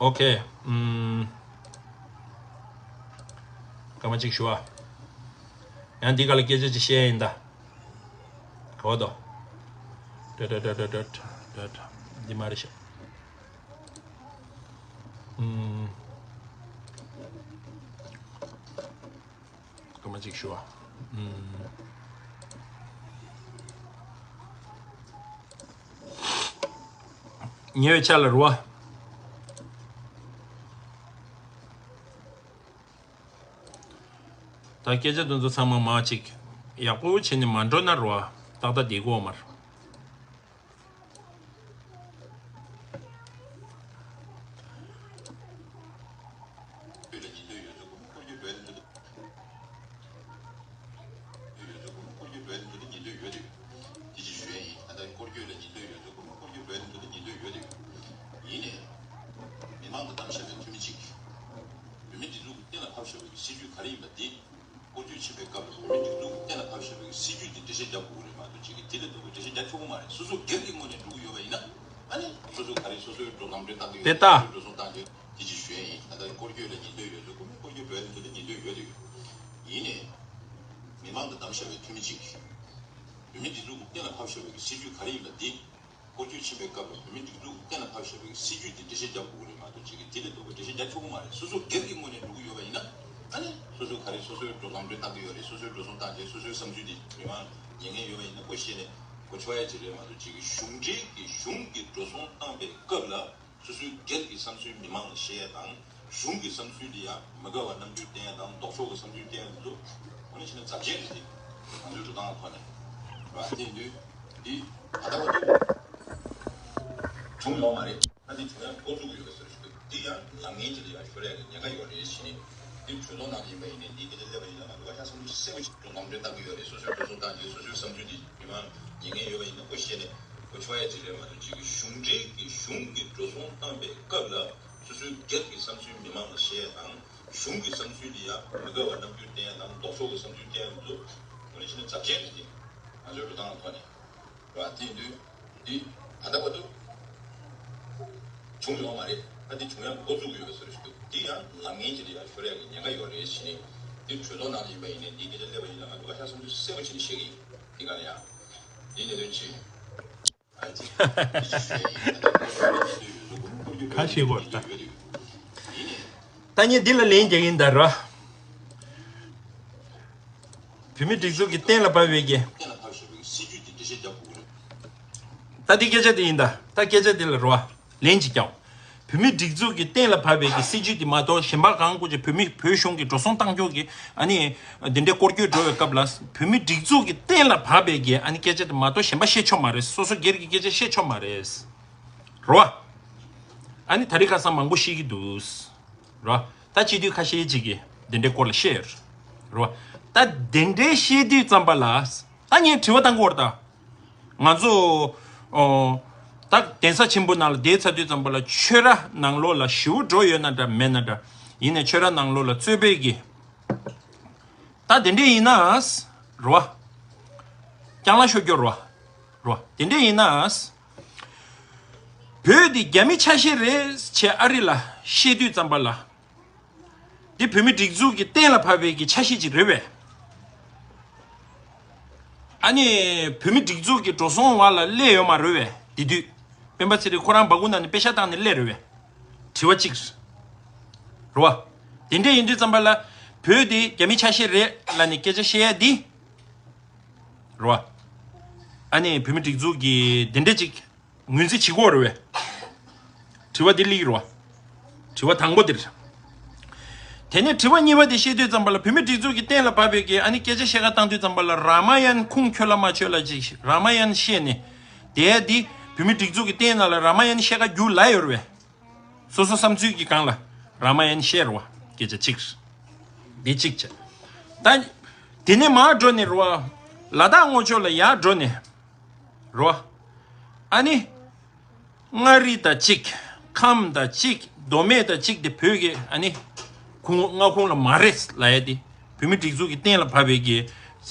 ཨོ་ཁེ། ཨུམ། སྐར་མ་གཅིག་ཞུ་བ། ཡང་འདི་ག་ལ་སྐད་ཆ་ཅིག་བཤད་ཡིན་ད། གོ་དོ། ཏ་ཏ་ཏ། འདི་མ་རེད་ཤག་ཨུམ། སྐར་མ་གཅིག་ཞུ་བ། ཨུམ། ཉེ་བའི་ཆར་ལ་རེད་བ། ད་སྐད་ཆ་དེ་ཚོ་ཚང་མ་མར་ཅིག་ཡག་པོ་བྱས་ནས་མ་འགྲོ་ན་རེད་བ། ཏག་ཏག་བསྡད་ཀྱི་ཡོད་མ་རེད། ཡིན་ནའི། མི་མང་གིས་བདམས་བཞག་པའི་འཐུས་མི་གཅིག་གིས་བོད་མིའི་སྒྲིག་འཛུགས་ཀྱིས་གཏན་ལ་ཕབ་བཞག་པའི་སྲིད་ཇུས་ག་རེ་ཡིན་པ་འདི། སྐོར་སྐྱོད་ཕྱིན་པའི་སྐབས་ལ་བོད་མིའི་སྒྲིག་འཛུགས་ཀྱིས་གཏན་ལ་ཕབ་བཞག་པའི་སྲིད་ཇུས་འདི་འགྲེལ་བཤད་རྒྱག་དགོས་ཀྱི་རེད་མ་གཏོགས། གཅིག་གིས་དེ་ལས་ལྡོག་པའི་འགྲེལ་བཤད་རྒྱག་ཆོག་གི་མ་རེད། སོ་སོ་སྒེར་གྱི་ངོས་ནས་འགྲོ་གི་ཡོད་པ་ཡིན་ན། ཨ་ནི་སོ་སོ་ག་རེ་སོ་སོའི་འགྲོ་ལམ་འགྲོ་སྟངས་དེ། དེ་ལྟ། སོ་སོའི་འགྲོ་སོང་སྟངས་དེ། དེ་ཅིག་ཞུ་ཡ་ཡིན། ད་ལྟ་སྐོར་སྐྱོད་ལ་ཉེན་འདོད་ཡོད་ཚོད་ཁོ་མོ། སྐོར་སྐྱོད་འགྲོ་ཡ་ཉེན་འདོད་ཉེན་འདོད་ཡོད་དེ། ཡིན་ནའི། མི་མང་གིས་བདམས་བཞག་པའི་འཐུས་མི་གཅིག་གིས་བོད་མིའི་སྒྲིག་འཛུགས་ཀྱིས་གཏན་ལ་ཕབ་བཞག་པའི་སྲིད་ཇུས་ག་རེ་ཡིན་པ་འདི། སྐོར་སྐྱོད་ཕྱིན་པའི་སྐབས་ལ་བོད་མིའི་སྒྲིག་འཛུགས་ཀྱིས་གཏན་ལ་ཕབ་བཞག་པའི་སྲིད་ཇུས་འདི་འགྲེལ་བཤད་རྒྱག་དགོས་ཀྱི་རེད་མ་གཏོགས། གཅིག་གིས་དེ་ལས་ལྡོག་པའི་འགྲེལ་བཤད་རྒྱག་ཆོག་གི་མ་རེད། སོ་སོ་སྒེར་གྱི་ངོས་ནས་འགྲོ་གི་ཡོད་པ་ཡིན་ན། ཨ་ནི་སོ་སོ་ག་རེ་སོ་སོའི་འགྲོ་ལམ་འགྲོ་སྟངས་དེ་ཡོད་རེད། སོ་སོའི་འགྲོ་སོང་སྟངས་དེ། སོ་སོའི་བསམ་ཚུལ་དེ་མི་མང་ཉན་མཁན་ཡོད་པ་ཡིན་ན་ཁོ་བཤད་ནས་གོ་ཆོག་ཡ་ཅིག་རེད་མ་གཏོགས། གཅིག་གིས་གཞུང་འབྲེལ་གྱི་གཞུང་གི་འགྲོ་སོང་བཏང་པའི་སྐབས་ལ། སོ་སོའི་སྒེར་གྱི་བསམ་ཚུལ་མི་མང་ལ་བཤད་ཡ་དང་། གཞུང་གི་བསམ་ཚུལ་འདི་ཡང་མི་དགའ་བ་རྣམ་འགྱུར་བསྟན་ཡ་དང་ལྡོག་ཕྱོགས་ཀྱི་བསམ་ཚུལ་བསྟན་ཡ་འདི་ཚོ་དངོས་གནས་བྱས་ན་ཚབས་ཆེན་རེད་དེ། ང་ཚོའི་འགྲོ་སྟངས་ལ་ཐོག་ནས་ར་དེ་ཡིན་དུས་འདི་ད་ལྟ་བར་དུ་བྱུང་ཡོད་མ་རེད། ད་འདི་བྱུང་ཡ་འགོ་བཙུགས་ཡོད་ཟེར་ཞུ་འདུག་འདི་ཡང་ལམ་ངན་ཅིག་ལ་ཡང་ཤོར་ཡ་གི་ཉེན་ཁ་ཡོད་རེད་ཞེས་ནས། འདི་གྲོས་ཚོགས་ནང་ལ་ཡིན་པ་ཡིན་ནའི་འདིའི་སྐད་ཆ་སླེབས་པ་ཡིན་ན་ང་ཚོ་ཁ་ཤས་བསམ་ཚུལ་གསལ་པོ་ཞིག་ལམ་སྟོན་བཏང་གི་ཡོད་རེད། སོ་སོའི་འགྲོ་སོང་བཏང་རྗེས་སོ་སོའི་བསམ་ཚུལ་འདི་མི་མང་ཉན་མཁན་ཡོད་པ་ཡིན་ན་སྒོ་ཕྱེ་ནས་སྒོ་ཕྱེ་བ་ཡ་ཅིག་རེད་མ་གཏོགས་ཅིག་གི་གཞུང་འབྲེལ་གྱི་གཞུང་གི་འགྲོ་སོང་བཏང་པའི་སྐབས་ལ་སོ་སོའི་སྒེར་གྱི་བསམ་ཚུལ་མི་མང་ལ་བཤད་ཡ་དང་གཞུང་གི་བསམ་ཚུལ་འདི་ཡང་མི་དགའ་བ་རྣམ་འགྱུར་བསྟན་ཡ་དང་ལྡོག་ཕྱོགས་ཀྱི་བསམ་ཚུལ་བསྟན་ཡ་འདི་ཚོ་དངོས་གནས་བྱས་ན་ཚབས་ཆེན་རེད་དེ། ང་ཚོའི་འགྲོ་སྟངས་ལ་ཐོག་ནས་ར་དེ་ཡིན་དུས་འདི་ད་ལྟ་བར་དུ་བྱུང་ཡོད་མ་རེད། ད་འདི་བྱུང་ཡ་འགོ་བཙུགས་ཡོད་ཟེར་ཞུ་འདུག་འདི་ཡང་ལམ་ངན་ཅིག་ལ་ཡང་ཤོར་ཡ་གི་ཉེན་ཁ་ཡོད་རེད་ཞེས་ནས། འདི་གྲོས་ཚོགས་ནང་ལ་ཡིན་པ་ཡིན་ནའི་འདིའི་སྐད་ཆ་སླེབས་པ་ཡིན་ན་ང་ཚོ་ཁ་ཤས་བསམ་ཚུལ་གསལ་པོ་བྱས་ནས་བཤད་ཀྱི་ཡིན། འདི་ག་ལ་ཡང་འདི་གནད་དོན་ཆེ། ཁ་ཤས་གོ་ད། ད་ངས་འདི་ལ་ལན་རྒྱག་གིན་ད་ར། བོད་མི་སྒྲིག་འཛུགས་ཀྱི་གཏན་ལ་ཕབ་པའི་གི། ད་འདི་སྐད་ཆ་དེ་ཡིན་ད། ད་སྐད་ཆ་དེ་ལ་རོ། ལན་ཅིག་རྒྱག་བོད་མི་སྒྲིག་འཛུགས་ཀྱི་གཏན་ལ་ཕབ་པའི་གི་སྲིད་བྱུས་དེ་མ་གཏོགས་གཞན་པ་གང་དགོས་ཀྱི་བོད་མི་བོད་གཞུང་གི་འགྲོ་སོང་བཏང་ཕྱོགས་ཀྱི་ཨ་ནི་འདི་འདྲའི་སྐོར་སྐྱོད་འགྲོ་བའི་སྐབས་ལ་བོད་མི་སྒྲིག་འཛུགས་ཀྱི་གཏན་ལ་ཕབ་པའི་གི་ཨ་ནི་སྐད་ཆ་དེ་མ་གཏོགས་གཞན་པ་བཤད་ཆོག་མ་རེད། སོ་སོ་སྒེར་གྱི་སྐད་ཆ་བཤད་ཆོག་མ་རེད། རོ། ཨ་ནི་ད་རེས་ཁ་སང་མང་པོ་བཤད་ཀྱི་འདུག་རོ། ད་སྤྱི་འཐུས་ཁ་ཤས་ཅིག་གིས་འདི་འདྲའི་སྐོར་ལ་བཤད་ཡོད་རོ། ད་འདི་འདྲའི་བཤད་དུས་ཙམ་པ་ལ་ད་ངས་དྲི་བ་བཏང་གི་ཡོད་རེད་ད། ང་ཚོ་ཨོ། ད་གདན་ས་ཆེན་པོ་ནང་ལ་བསྡད་ཚར་དུས་ཙམ་པ་ལ་ཆོས་ར་ནང་ལོགས་ལ་ཞེ་པོ་འགྲོ་ཡོད་ན་འདྲ་མེད་ན་འདྲ། ཡིན་ནའི་ཆོས་ར་ནང་ལོགས་ལ་རྩོད་པའི་གི། ད་དེ་འདྲས་ཡིན་ན། རོ། རྐྱང་ལ་ཤོད་རྒྱུ་རོ། རོ། དེ་འདྲས་ཡིན་ན། བོད་འདི་རྒྱ་མི་ཆ་ཤས་རེད་ཅེས་ཨ་རི་ལ་བཤད་དུས་ཙམ་པ་ལ། འདི་བོད་མི་སྒྲིག་འཛུགས་ཀྱི་གཏན་ལ་ཕབ་པའི་གི་ཆ་ཤས་ཅིག་རེད་པས། ཨ་ནི་བོད་མི་སྒྲིག་འཛུགས་ཀྱི་འགྲོ་སོང་བར་ལ་སླེབས་ཡོད་མ་རེད་པས་དེ་དུས། སྤེན་པ་ཚེ་རིང་ཁོ་རང་སྦ་ཁུག་ནང་ནས་པེ་ཤག་བཏང་ནས་སླེབས་རེད་པས། དྲི་བ་གཅིག་རེད་པ། དེ་འདྲས་ཡིན་དུས་ཙམ་པ་ལ་བོད་དེ་རྒྱ་མི་ཆ་ཤས་རེད་ལབ་ནས་སྐད་ཆ་བཤད་ཡ་འདི་རེད་པ། ཨ་ནི་བོད་མི་སྒྲིག་འཛུགས་ཀྱི་དེ་འདྲས་ཅིག་ངོས་འཛིན་བྱེད་དགོས་རེད་པས། དྲི་བ་འདི་སླེབས་ཀྱི་རེད་པ། དྲི་བ་དང་པོ་འདི་རེད། དེ་ནས་དྲི་བ་གཉིས་པ་དེ་བཤད་དུས་ཙམ་པ་ལ་བོད་མི་སྒྲིག་འཛུགས་ཀྱི་གཏན་ལ་ཕབ་པའི་གི་ཨ་ནི་སྐད་ཆ་བཤད་ག་བཏང་དུས་ཙམ་པ་ལ་རཱ་མ་ཡན་ཁུངས་འཁྱོལ་ལ་མ་འཁྱོལ་ལ་ཅིག་རཱ་མ་ཡན་བཤད་ནས་དེ་འདི་བོད་མི་སྒྲིག་འཛུགས་ཀྱི་སྟེང་ནང་ལ་རཱ་མ་ཡན་བཤད་ག་རྒྱུགས་ལ་ཡོད་རེད་པས། སོ་སོ་བསམ་ཚུལ་གྱི་སྒང་ལ་རཱ་མ་ཡན་བཤད་རེད་པ། སྐད་ཆ་གཅིག་རེད། འདི་གཅིག་བྱས། ད་དེ་ནས་མར་འགྲོ་ནས་རེད་པ། ལ་དྭགས་ངོས་ཕྱོགས་ལ་ཡར་འགྲོ་ནས། རོ། ཨ་ནི། མངའ་རིས་དང་གཅིག་ཁམས་དང་གཅིག་མདོ་སྨད་དང་གཅིག་དེ་བོད་ཀྱི་ཨ་ནི། ཁུངས་མངའ་ཁོངས་ལ་མ་རེད་ལབ་ཡ་དེ། བོད་མི་སྒྲིག་འཛུགས་ཀྱི་གཏན་ལ་ཕབ་པའི་གི།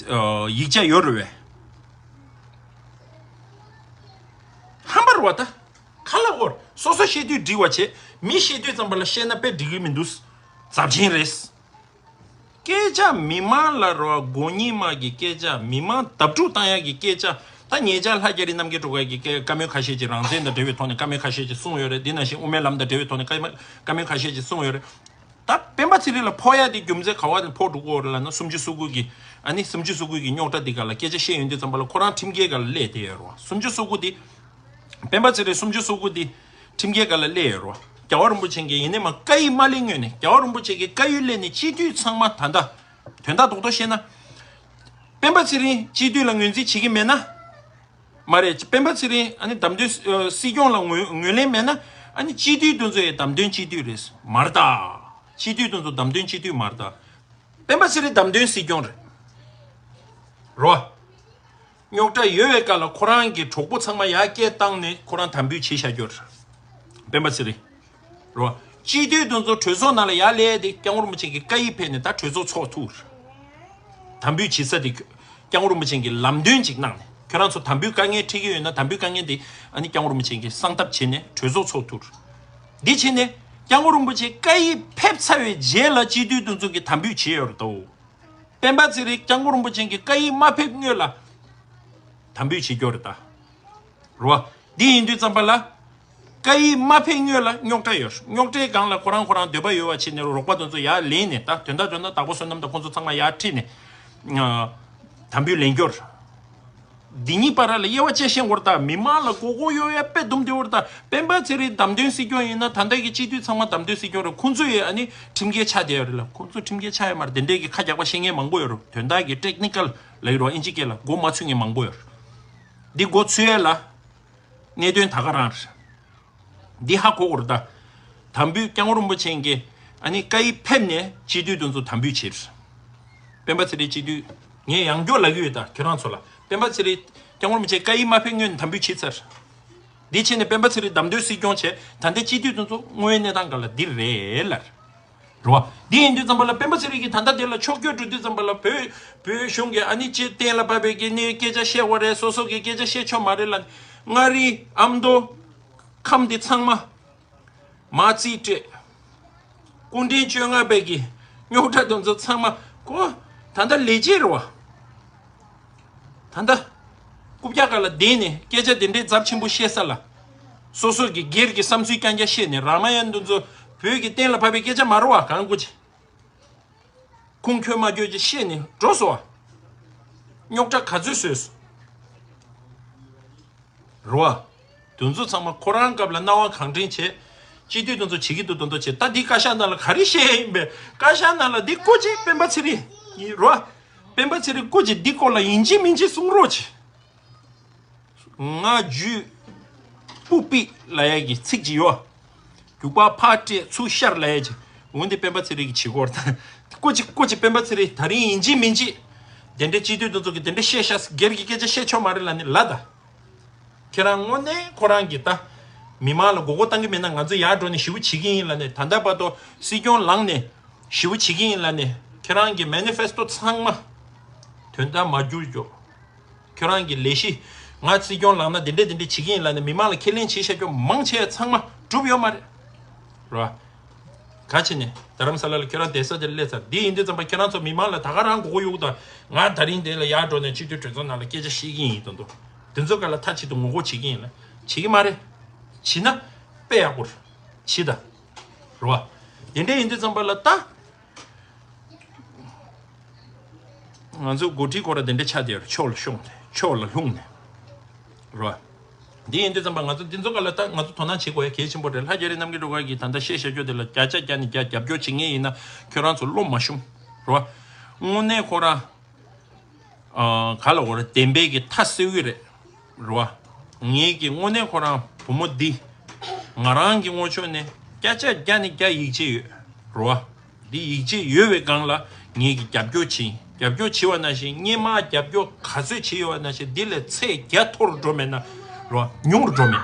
ཡིག་ཆ་ཡོད་རེད་པས། ཧམ་པ་རེད་པ་ད། ཁ་ལ་འོར་སོ་སོ་བཤད་དུས་འགྲིག་པ་བྱས་མི་བཤད་དུས་ཙམ་པ་ལ་བཤད་ན་དཔེ་འགྲིག་གི་མི་འདུག་ཚབས་ཆེན་རེད། སྐད་ཆ་མི་མང་ལ་རོ་མགོ་གཉིས་མ་གི་སྐད་ཆ་མི་མང་བརྡབ་འཁྲུག་བཏང་ཡག་གི་སྐད་ཆ། ད་ཉེ་ཆར་ལྷ་རྒྱ་རི་རྣམ་རྒྱལ་སྒྲོལ་དཀར་གྱིས་བཀའ་མོལ་ཁ་ཤས་ཅིག་རང་བཙན་དང་འབྲེལ་བའི་ཐོག་ནས་བཀའ་མོལ་ཁ་ཤས་ཅིག་གསུངས་ཡོད་རེད། འདི་ནང་བཞིན་དབུ་མའི་ལམ་དང་འབྲེལ་བའི་ཐོག་ནས་བཀའ་མོལ་ཁ་ཤས་ཅིག་གསུངས་ཡོད་རེད། ད་སྤེན་པ་ཚེ་རིང་ལ་ཕོག་ཡག་དེ་རྒྱུ་མཚན་ག་བ་ནས་ཕོག་འགྲོ་གི་ཡོད་རེད་ལབ་ན་སུམ་ཅུ་སོ་དགུ་གི་ཨ་ནི་སུམ་ཅུ་སོ་དགུ་གི་རྙོག་དྲ་འདི་ག་ལ་སྐད་ཆ་བཤད་ཡོང་དུས་ཙམ་པ་ལ་ཁོ་རང་ཁྲིམས་འགལ་ག་ལ་སླེབས་བསྡད་ཡོད་རེད་པ། སུམ་ཅུ་སོ་དགུ་དེ། སྤེན་པ་ཚེ་རིང་སུམ་ཅུ་སོ་དགུ་འདི་ཁྲིམས་འགལ་སྒང་ལ་སླེབས་ཡོད་རེད་པ། རྒྱལ་བ་རིན་པོ་ཆེ་གིས་ཡིན་ནའི་མ་བཀའ་ཡིག་མ་སླེབས་སྔོན་ནས་རྒྱལ་བ་རིན་པོ་ཆེ་གིས་བཀའ་ཡིག་སླེབས་ནས་སྤྱི་འཐུས་ཚང་མ་ད་ལྟ་དོན་དག་རྡོག་རྡོག་བཤད་ན། སྤེན་པ་ཚེ་རིང་སྤྱི་འཐུས་ལ་ངོས་འཛིན་བྱེད་ཀྱི་མེད་ན། མ་རེད། སྤེན་པ་ཚེ་རིང་ཨ་ནི་བདམས་ཐོན་ཨ་སྲིད་སྐྱོང་ལ་ངོས་ངོས་ལེན་མེད་ན་ཨ་ནི་སྤྱི་འཐུས་དེ་ཚོ་ཡི་བདམས་ཐོན་སྤྱི་འཐུས་རེད་མ་རེད་ད། སྤྱི་འཐུས་དེ་ཚོ་བདམས་ཐོན་སྤྱི་འཐུས་མ་རེད་ད། སྤེན་པ་ཚེ་རིང་བདམས་ཐོན་སྲིད་སྐྱོང་རེད། རོ། རྙོག་དྲ་ཡོད་པའི་སྐབས་ལ་ཁོ་རང་གི་གྲོགས་པོ་ཚང་མ་ཡར་སྐད་བཏང་ནས་ཁོ་རང་དམ་འབུལ་བྱེད་བཞག་རྒྱུ་རེད། སྤེན་པ་ཚེ་རིང་། རོ། སྤྱི་འཐུས་དེ་ཚོ་གྲོས་ཚོགས་ནང་ལ་ཡར་སླེབས་ཏེ་སྐྱབས་མགོན་རིན་པོ་ཆེ་གི་བཀའ་ཡིག་ཕེབས་ནས་ད་གྲོས་ཚོགས་ཚོགས་ཐུབ་རེད། དམ་འབུལ་བྱེད་ས་དེ་སྐྱབས་མགོན་རིན་པོ་ཆེ་གི་ལམ་སྟོན་ཅིག་གནང་ནས་ཁྱོད་རང་ཚོ་དམ་འབུལ་དཀའ་ངལ་འཕྲད་ཀྱི་ཡོད་ན་དམ་འབུལ་དཀའ་ངལ་དེ་ཨ་ནི་སྐྱབས་མགོན་རིན་པོ་ཆེ་གི་གསང་ཐབས་བྱས་ནས་གྲོས་ཚོགས་ཚོགས་ཐུབ་རེད། འདི་བྱས་ནས་སྐྱབས་མགོན་རིན་པོ་ཆེ་བཀའ་ཡིག་ཕེབས་ཚར་བའི་རྗེས་ལ་སྤྱི་འཐུས་དེ་ཚོ་གི་དམ་འབུལ་བྱས་ཡོད་རེད་དོ། སྤེན་པ་ཚེ་རིང་སྐྱབས་མགོན་རིན་པོ་ཆེ་གི་བཀའ་ཡིག་མ་ཕེབས་སྔོན་ལ་དམ་འབུལ་བྱེད་རྒྱུ་རེད་ད། རེད་བ། འདི་ཡིན་དུས་ཙམ་པ་ལ། བཀའ་ཡིག་མ་ཕེབས་སྔོན་ལ་རྙོག་དྲ་ཡོད། རྙོག་དྲའི་སྒང་ལ་ཁོ་རང་ཁོ་རང་འདོད་པ་ཡོད་པ་བྱས་ནས་རོགས་པ་དེ་ཚོ་ཡར་ལེན་ནས་ད་དོན་དག་དོན་དག་དྭགས་པོ་བསོད་ནམས་དང་ཁོང་ཚོ་ཚང་མ་ཡར་ཁྲིད་ནས། དམ་འབུལ་ལེན་རྒྱུ་རེད། འདི་གཉིས་བར་ལ་དབྱེ་བ་དཔྱད་ཤེས་དགོས་རེད་ད། མི་མང་ལ་མགོ་སྐོར་གཡོག་ཡ་དཔེ་དུམ་བདེ་བོ་རེད་ད། སྤེན་པ་ཚེ་རིང་བདམས་ཐོན་སྲིད་སྐྱོང་ཡིན་ན་ད་ལྟ་གི་སྤྱི་འཐུས་ཚང་མ་བདམས་ཐོན་སྲིད་སྐྱོང་རེད། ཁོང་ཚོ་ཡི་ཨ་ནི་ཁྲིམས་འགལ་ཆགས་བསྡད་ཡོད་རེད་ལ། ཁོང་ཚོ་ཁྲིམས་འགལ་ཆགས་ཡོད་མ་རེད། དེ་འདྲས་ཀྱི་ཁ་རྒྱག་པ་བཤད་མཁན་མང་པོ་ཡོད་རེད། དོན་དག་གི་ཊེག་ནི་ཀལ་ལབ་ཀྱི་རེད་བ། ཨིན་ཇི་སྐད་ལ་མགོ་མ་ཚོས་མཁན་མང་པོ་ཡོད་རེད། འདི་མགོ་ཚོས་ཡ་ལ་གནད་དོན་ད་ག་རང་རེད། འདི་ཧ་གོ་དགོས་རེད་ད། དམ་འབུལ་སྐྱབས་མགོན་རིན་པོ་ཆེ་གིས་ཨ་ནི་བཀའ་ཡིག་ཕེབས་ནས་སྤྱི་འཐུས་དེ་ཚོ་དམ་འབུལ་བྱས། སྤེན་པ་ཚེ་རིང་སྤྱི་འཐུས། ངས་ཡང་བསྐྱར་ལབ་ཀྱི་ཡོད་ད་ཁྱོད་རང་ཚོ་ལ། སྤེན་པ་ཚེ་རིང་སྐྱབས་མགོན་རིན་པོ་ཆེ་བཀའ་ཡིག་མ་ཕེབས་སྔོན་ནས་དམ་འབུལ་བྱས་ཚར། འདི་བྱས་ནས་སྤེན་པ་ཚེ་རིང་བདམས་ཐོན་སྲིད་སྐྱོང་བྱས། ད་ལྟའི་སྤྱི་འཐུས་དེ་ཚོ་དངོས་ཡོད་གནས་སྟངས་སྒང་ལ་འདི་རེད་ལ། རེད་བ། འདི་ཡིན་དུས་ཙམ་པ་ལ་སྤེན་པ་ཚེ་རིང་གིས་ད་ལྟ་དེ་ལ་ཕྱོགས་བསྐྱོད་འགྲོ་དུས་ཙམ་པ་ལ་བོད་བོད་གཞུང་གིས་ཨ་ནི་ཅེས་གཏན་ལ་ཕབ་པའི་གི་ནི་སྐད་ཆ་བཤད་དགོས་རེད། སོ་སོ་གི་སྐད་ཆ་བཤད་ཆོག་མ་རེད་ལ། མངའ་རིས་ཨ་མདོ་ཁམས་འདི་ཚང་མ་མ་རྩིས་སྤྲད། སྐུ་ཕྲེང་བཅོ་ལྔ་པའི་གི་རྙོག་དྲ་དེ་ཚོ་ཚང་མ་ཁོ་ད་ལྟ་ལས་བྱེད་རེད་བ། ད་ལྟ་རྐུབ་བཀྱག་སྒང་ལ་བསྡད་ནས་སྐད་ཆ་དེ་འདྲའི་ཚབས་ཆེན་པོ་བཤད་ས་ལ། སོ་སོ་གི་སྒེར་གྱི་བསམ་ཚུལ་རྐྱང་རྐྱང་བཤད་ནས། རང་མ་ཡ་འདི་ཚོ་བོད་ཀྱི་གཏན་ལ་ཕབ་པའི་སྐད་ཆ་མ་རེད་བ། གང་སྐུ་ཅི། ཁུངས་འཁྱོལ་མ་འཁྱོལ་ཅིག་བཤད་ནས་འགྲོ་སོང་བ། རྙོག་དྲ་ག་ཚོད་བཟོས་སོང་། རེད་བ། དེ་ཚོ་ཚང་མ་ཁོ་རང་སྐབས་ལ་སྣང་བ་གང་དྲན་བྱས། སྤྱི་འཐུས་དེ་ཚོ་བྱེད་ཀྱི་འདུག་དེ་ཚོ་བྱེད། ད་འདི་བཀའ་ཤག་ནང་ལ་ག་རེ་བཤད་ཡིན་པས། བཀའ་ཤག་ནང་ལ་འདི་སྐུ་མཁྱེན་སྤེན་པ་ཚེ་རིང་ཡིན་རོ། སྤེན་པ་ཚེ་རིང་སྐུ་མཁྱེན་འདི་སྐོར་ལ་ཡིན་གཅིག་མིན་གཅིག་གསུང་རོགས་བྱེད། ང་རྒྱུད་སྤུ་པིག་ལབ་ཡ་གི་ཚིག་ཅིག་ཡོད། རྒྱུག་པ་ཕར་སྤྲད་ཚུར་ཤར་ལབ་ཡ་ཅིག་འོན་ཏེ་སྤེན་པ་ཚེ་རིང་གིས་བྱེད་ཀྱི་ཡོད་རེད་ད། སྐུ་མཁྱེན་སྐུ་མཁྱེན་སྤེན་པ་ཚེ་རིང་ད་རིང་ཡིན་གཅིག་མིན་གཅིག་དེ་འདྲའི་སྤྱི་འཐུས་དེ་ཚོ་གིས་དེ་འདྲ་བཤད་ཤག་སྒེར་གྱི་སྐད་ཆ་བཤད་ཆོག་མ་རེད་ལབ་ནས་ལབ་ད། ཁྱེད་རང་དངོས་གནས་ཁོ་རང་གིས་ད་མི་མང་ལ་མགོ་སྐོར་བཏང་གི་མེད་ན། ང་ཚོ་ཡར་འགྲོ་ནས་ཞི་བ་བྱེད་ཀྱི་ཡིན་ལབ་ནས། ད་ལྟ་བར་དུ་སྲིད་སྐྱོང་ལངས་ནས་ཞི་བ་བྱེད་ཀྱི་ཡིན་ལབ་ནས། ཁྱེད་རང་གི་མེ་ནི་ཕེ་སི་ཊོ་ཚང་མ་དོན་དག་མ་འགྱུར་རྒྱུ། ཁྱོད་རང་གི་ལས་གཞི། ང་སྲིད་སྐྱོང་ལངས་ན་འདི་འདྲས་འདི་འདྲས་བྱེད་ཀྱི་ཡིན་ལབ་ནས་མི་མང་ལ་ཁས་ལེན་བྱེད་བཞག་རྒྱུ་མང་ཆེ་ཚང་མ་གྲུབ་ཡོད་མ་རེད། རེད་བ། ག་བྱས་ནས་རྡ་རམ་ས་ལ་ལ་ཁྱོད་རང་བསྡད་ས་དེར་སླེབས་ཚར། འདི་ཡིན་དུས་ཙམ་པ་ཁྱེད་རང་ཚོ་མི་མང་ལ་ད་ག་རང་མགོ་སྐོར་གཡུག་དང་། ང་ད་རིང་འདི་ལ་ཡར་འགྲོ་ནས་སྤྱི་འཐུས་གྲོས་ཚོགས་ནང་ལ་སྐད་ཆ་བཤད་ཀྱི་ཡིན་དོན་དུ། དེ་ཚོ་ག་ལ་མཐའ་གཅིག་ཏུ་ངོ་རྒོལ་བྱེད་ཀྱི་ཡིན་ལ། བྱེད་ཀྱི་མ་རེད། བྱེད་ན་དཔེ་ཡག་པོ་རེད། བྱེད་དང་། རེད་བ། དེ་འདྲས་ཡིན་དུས་ཙམ་པ་ལ་ད། ང་ཚོ་འགོ་ཁྲིད་ཁོ་ར་དེ་འདྲ་ཆགས་བསྡད་ཡོད་རེད། ཕྱོགས་ལ་ཤོང་སྟེ་ཕྱོགས་ལ་ལྷུང་ནས། རོ། འདི་ཡིན་དུས་ཙམ་པ་ང་ཚོ་འདི་ཚོ་ག་ལ་ད་ང་ཚོ་དོ་སྣང་བྱེད་དགོས་ཡ་གལ་ཆེན་པོ་རེད། ལྷ་རྒྱ་རི་རྣམ་རྒྱལ་སྒྲོལ་དཀར་གྱིས་ད་ལྟ་བཤད་བཤད་རྒྱུ་དེ་ལ་བརྒྱ་ཆ་བརྒྱ་ནས་བརྒྱ་རྒྱབ་སྐྱོར་བྱེད་མཁན་ཡིན་ན་ཁྱོད་རང་ཚོ་བློ་མ་ཞུམ། རོ། དངོས་གནས་ཁོ་རང་། ཨ། ག་ལ་འོ་ར་བདེན་པའི་གི་མཐའ་གསལ་གི་རེད། རོ། ངེད་ཀྱི་དངོས་གནས་ཁོ་རང་བུ་མོ་འདི། ང་རང་གི་ངོ་ཕྱོགས་ནས་བརྒྱ་ཆ་བརྒྱ་ནས་བརྒྱ་ཡིད་ཆེས་ཡོད། རོ། འདི་ཡིད་ཆེས་ཡོད་པའི་སྒང་ལ་ངེད་ཀྱི་རྒྱབ་སྐྱོར་བྱེད། རྒྱབ་སྐྱོར་བྱེད་པ་ནང་བཞིན་སྔོན་མ་རྒྱབ་སྐྱོར་ག་ཚོད་བྱེད་ཡོད་པ་ནང་བཞིན་འདི་ལས་ཚད་བརྒྱ་མཐོ་རུ་འགྲོ་མེད་ན། རོ། ཉུང་རུ་འགྲོ་མེད།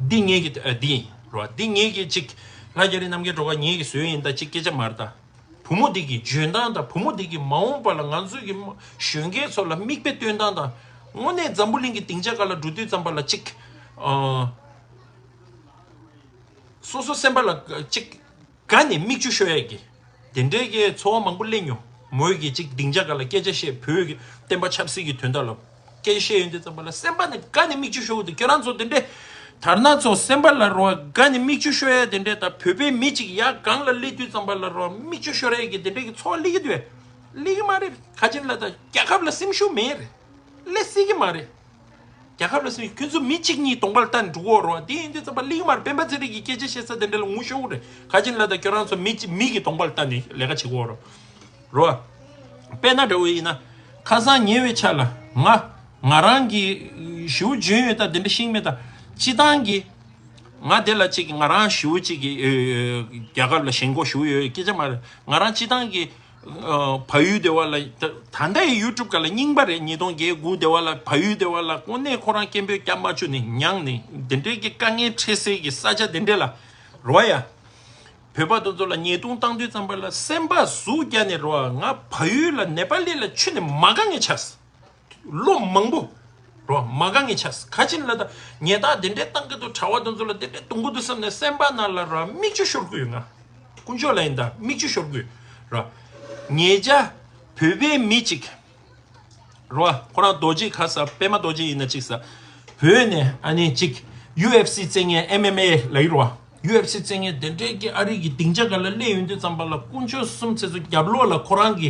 འདི་ངེད་ཀྱི་ཨ་འདི་ཡིན། རོ། འདི་ངེད་ཀྱི་གཅིག་ལྷ་རྒྱ་རི་རྣམ་རྒྱལ་སྒྲོལ་དཀར་ངེད་ཀྱི་བཟོས་ཡིན་ད་གཅིག་སྐད་ཆ་མ་རེད་ད། བུ་མོ་འདི་གི་འཇོན་ཐང་དང་བུ་མོ་འདི་གི་མ་འོངས་པ་ལ་ང་ཚོའི་གི་གཞོན་སྐྱེས་ཚོ་ལ་མིག་དཔེ་སྟོན་སྟངས་དང་། དངོས་གནས་འཛམ་བུ་གླིང་གི་སྡིངས་ཆ་སྒང་ལ་འགྲོ་དུས་ཙམ་པ་ལ་གཅིག་ཨ། སོ་སོ་སེམས་པ་ལ་གཅིག་དགའ་ནས་མིག་ཆུ་ཤོར་ཡས་ཀྱི་དེ་འདྲའི་གི་ཚོར་བ་མང་པོ་སླེབས་མྱོང་། མོས་ཀྱི་གཅིག་སྡིངས་ཆ་སྒང་ལ་སྐད་ཆ་བཤད། བོད་ཀྱི་བསྟན་པ་ཆབ་སྲིད་ཀྱི་དོན་དག་ལ་སྐད་ཆ་བཤད་ཡོང་དུས་ཙམ་པ་ལ་སེམས་པ་ནས་དགའ་ནས་མིག་ཆུ་ཤོར་གི་འདུག་ཁྱོད་རང་ཚོ་དེ་འདྲའི་དར་ནག་ཚོ་སེམས་པ་ལ་རོ་དགའ་ནས་མིག་ཆུ་ཤོར་ཡས་དེ་འདྲའི་དང་། བོད་པའི་མི་གཅིག་ཡར་སྒང་ལ་སླེབས་དུས་ཙམ་པ་ལ་རོ་མིག་ཆུ་ཤོར་ཡས་ཀྱི་དེ་འདྲའི་གི་ཚོར་བ་སླེབས་ཀྱི་འདུག་གས། སླེབས་ཀྱི་མ་རེད། ག་ཅི་ལ་ད་རྒྱལ་ཁབ་ལ་སེམས་ཤུགས་མེད་རེད། སླེབས་སྲིད་ཀྱི་མ་རེད། རྒྱལ་ཁབ་ལ་སེམས་ཤུགས། ཁྱོད་ཚོ་མི་གཅིག་གཉིས་གདོང་པ་ལ་ལྟ་ནས་འགྲོ་གི་ཡོད་རེད་བ། དེ་ཡིན་དུས་ཙམ་པ་སླེབས་ཀྱི་མ་རེད། སྤེན་པ་ཚེ་རིང་གི་སྐད་ཆ་བཤད་ས་དེ་འདྲ་ལ་ངུ་ཤོར་གི་རེད། ག་ཅི་ལ་ད་ཁྱོད་རང་ཚོ་མི་གཅིག་མི་གི་གདོང་པ་ལ་ལྟ་ནས་ལས་ཀ་བྱེད་ཀྱི་ཡོད་རེད། རོ། དཔེར་ན་འདྲ་བོ་ཡིན་ན། ཁ་སང་ཉེ་བའི་ཆར་ལ་ང་ང་རང་གི་ཞེ་པོ་འཇོན་ཡོད་ད་དེ་འདྲ་ཤེས་ཀྱི་མེད་ད། སྤྱིར་བཏང་གི་ང་དེ་ལ་གཅིག་ང་རང་ཞེ་པོ་གཅིག་གི་ཨེ་རྒྱལ་ཁབ་ལ་ཞེན་ཁོག་ཞེ་པོ་ཡོད་སྐད་ཆ་མ་རེད། ང་རང་སྤྱིར་བཏང་གི་ཨ་བལ་ཡུལ་དེ་བ་ལ་ད་ད་ལྟ་ཡི་ཡུ་ཊུབ་སྒང་ལ་རྙིང་པ་རེད། ཉིས་སྟོང་བརྒྱད་དགུ་དེ་བ་ལ་བལ་ཡུལ་དེ་བ་ལ་དངོས་གནས་ཁོ་རང་སྐད་འབོད་རྒྱག་མ་བཅུག་ནས་མྱངས་ནས་དེ་འདྲའི་གི་དཀའ་ངལ་འཕྲད་སའི་གི་ས་ཆ་དེ་འདྲ་ལ་རོ་ཡ། བོད་པ་དེ་ཚོ་ལ་ཉེས་རྡུང་བཏང་དུས་ཙམ་པ་ལ་སེམས་པ་ཟུག་རྒྱག་ནས་རོ། ང་བལ་ཡུལ་ལ་ནེ་པ་ལི་ལ་ཁྱོན་ནས་མ་དགའ་མཁན་ཆགས། ལོ་མང་པོ་རོ་མ་དགའ་མཁན་ཆགས། ག་ཅི་ལ་ད་ཉེས་རྡུང་དེ་འདྲའི་བཏང་གི་འདུག་གྲྭ་པ་དེ་ཚོ་ལ་དེ་འདྲའི་གཏོང་གི་འདུག་བསམ་ནས་སེམས་པ་ནང་ལ་རོ་མིག་ཆུ་ཤོར་གི་ཡོད། ང་དཀོན་མཆོག་ལ་ཡིན་ད་མིག་ཆུ་ཤོར་གི་ཡོད་རོ། ཉེ་ཆར་བོད་པའི་མི་གཅིག་རོ། ཁོ་རང་རྡོ་རྗེ་ཁ་ས་པད་མ་རྡོ་རྗེ་ཡིན་ན་གཅིག་ས། བོད་ནས་ཨ་ནི་གཅིག་ཡུ་ཨེཕ་སི་རྩེད་མཁན་ཨེམ་ཨེམ་ཨེ་ལབ་ཀྱི་རོ། ཡུ་ཨེཕ་སི་རྩེད་མཁན་དེ་འདྲའི་གི་ཨ་རི་གི་སྡིངས་ཆ་སྒང་ལ་སླེབས་ཡོང་དུས་ཙམ་པ་ལ་དཀོན་མཆོག་གསུམ་ཚེ་ཚོ་རྒྱབ་ལོགས་ལ་ཁོ་རང་གི་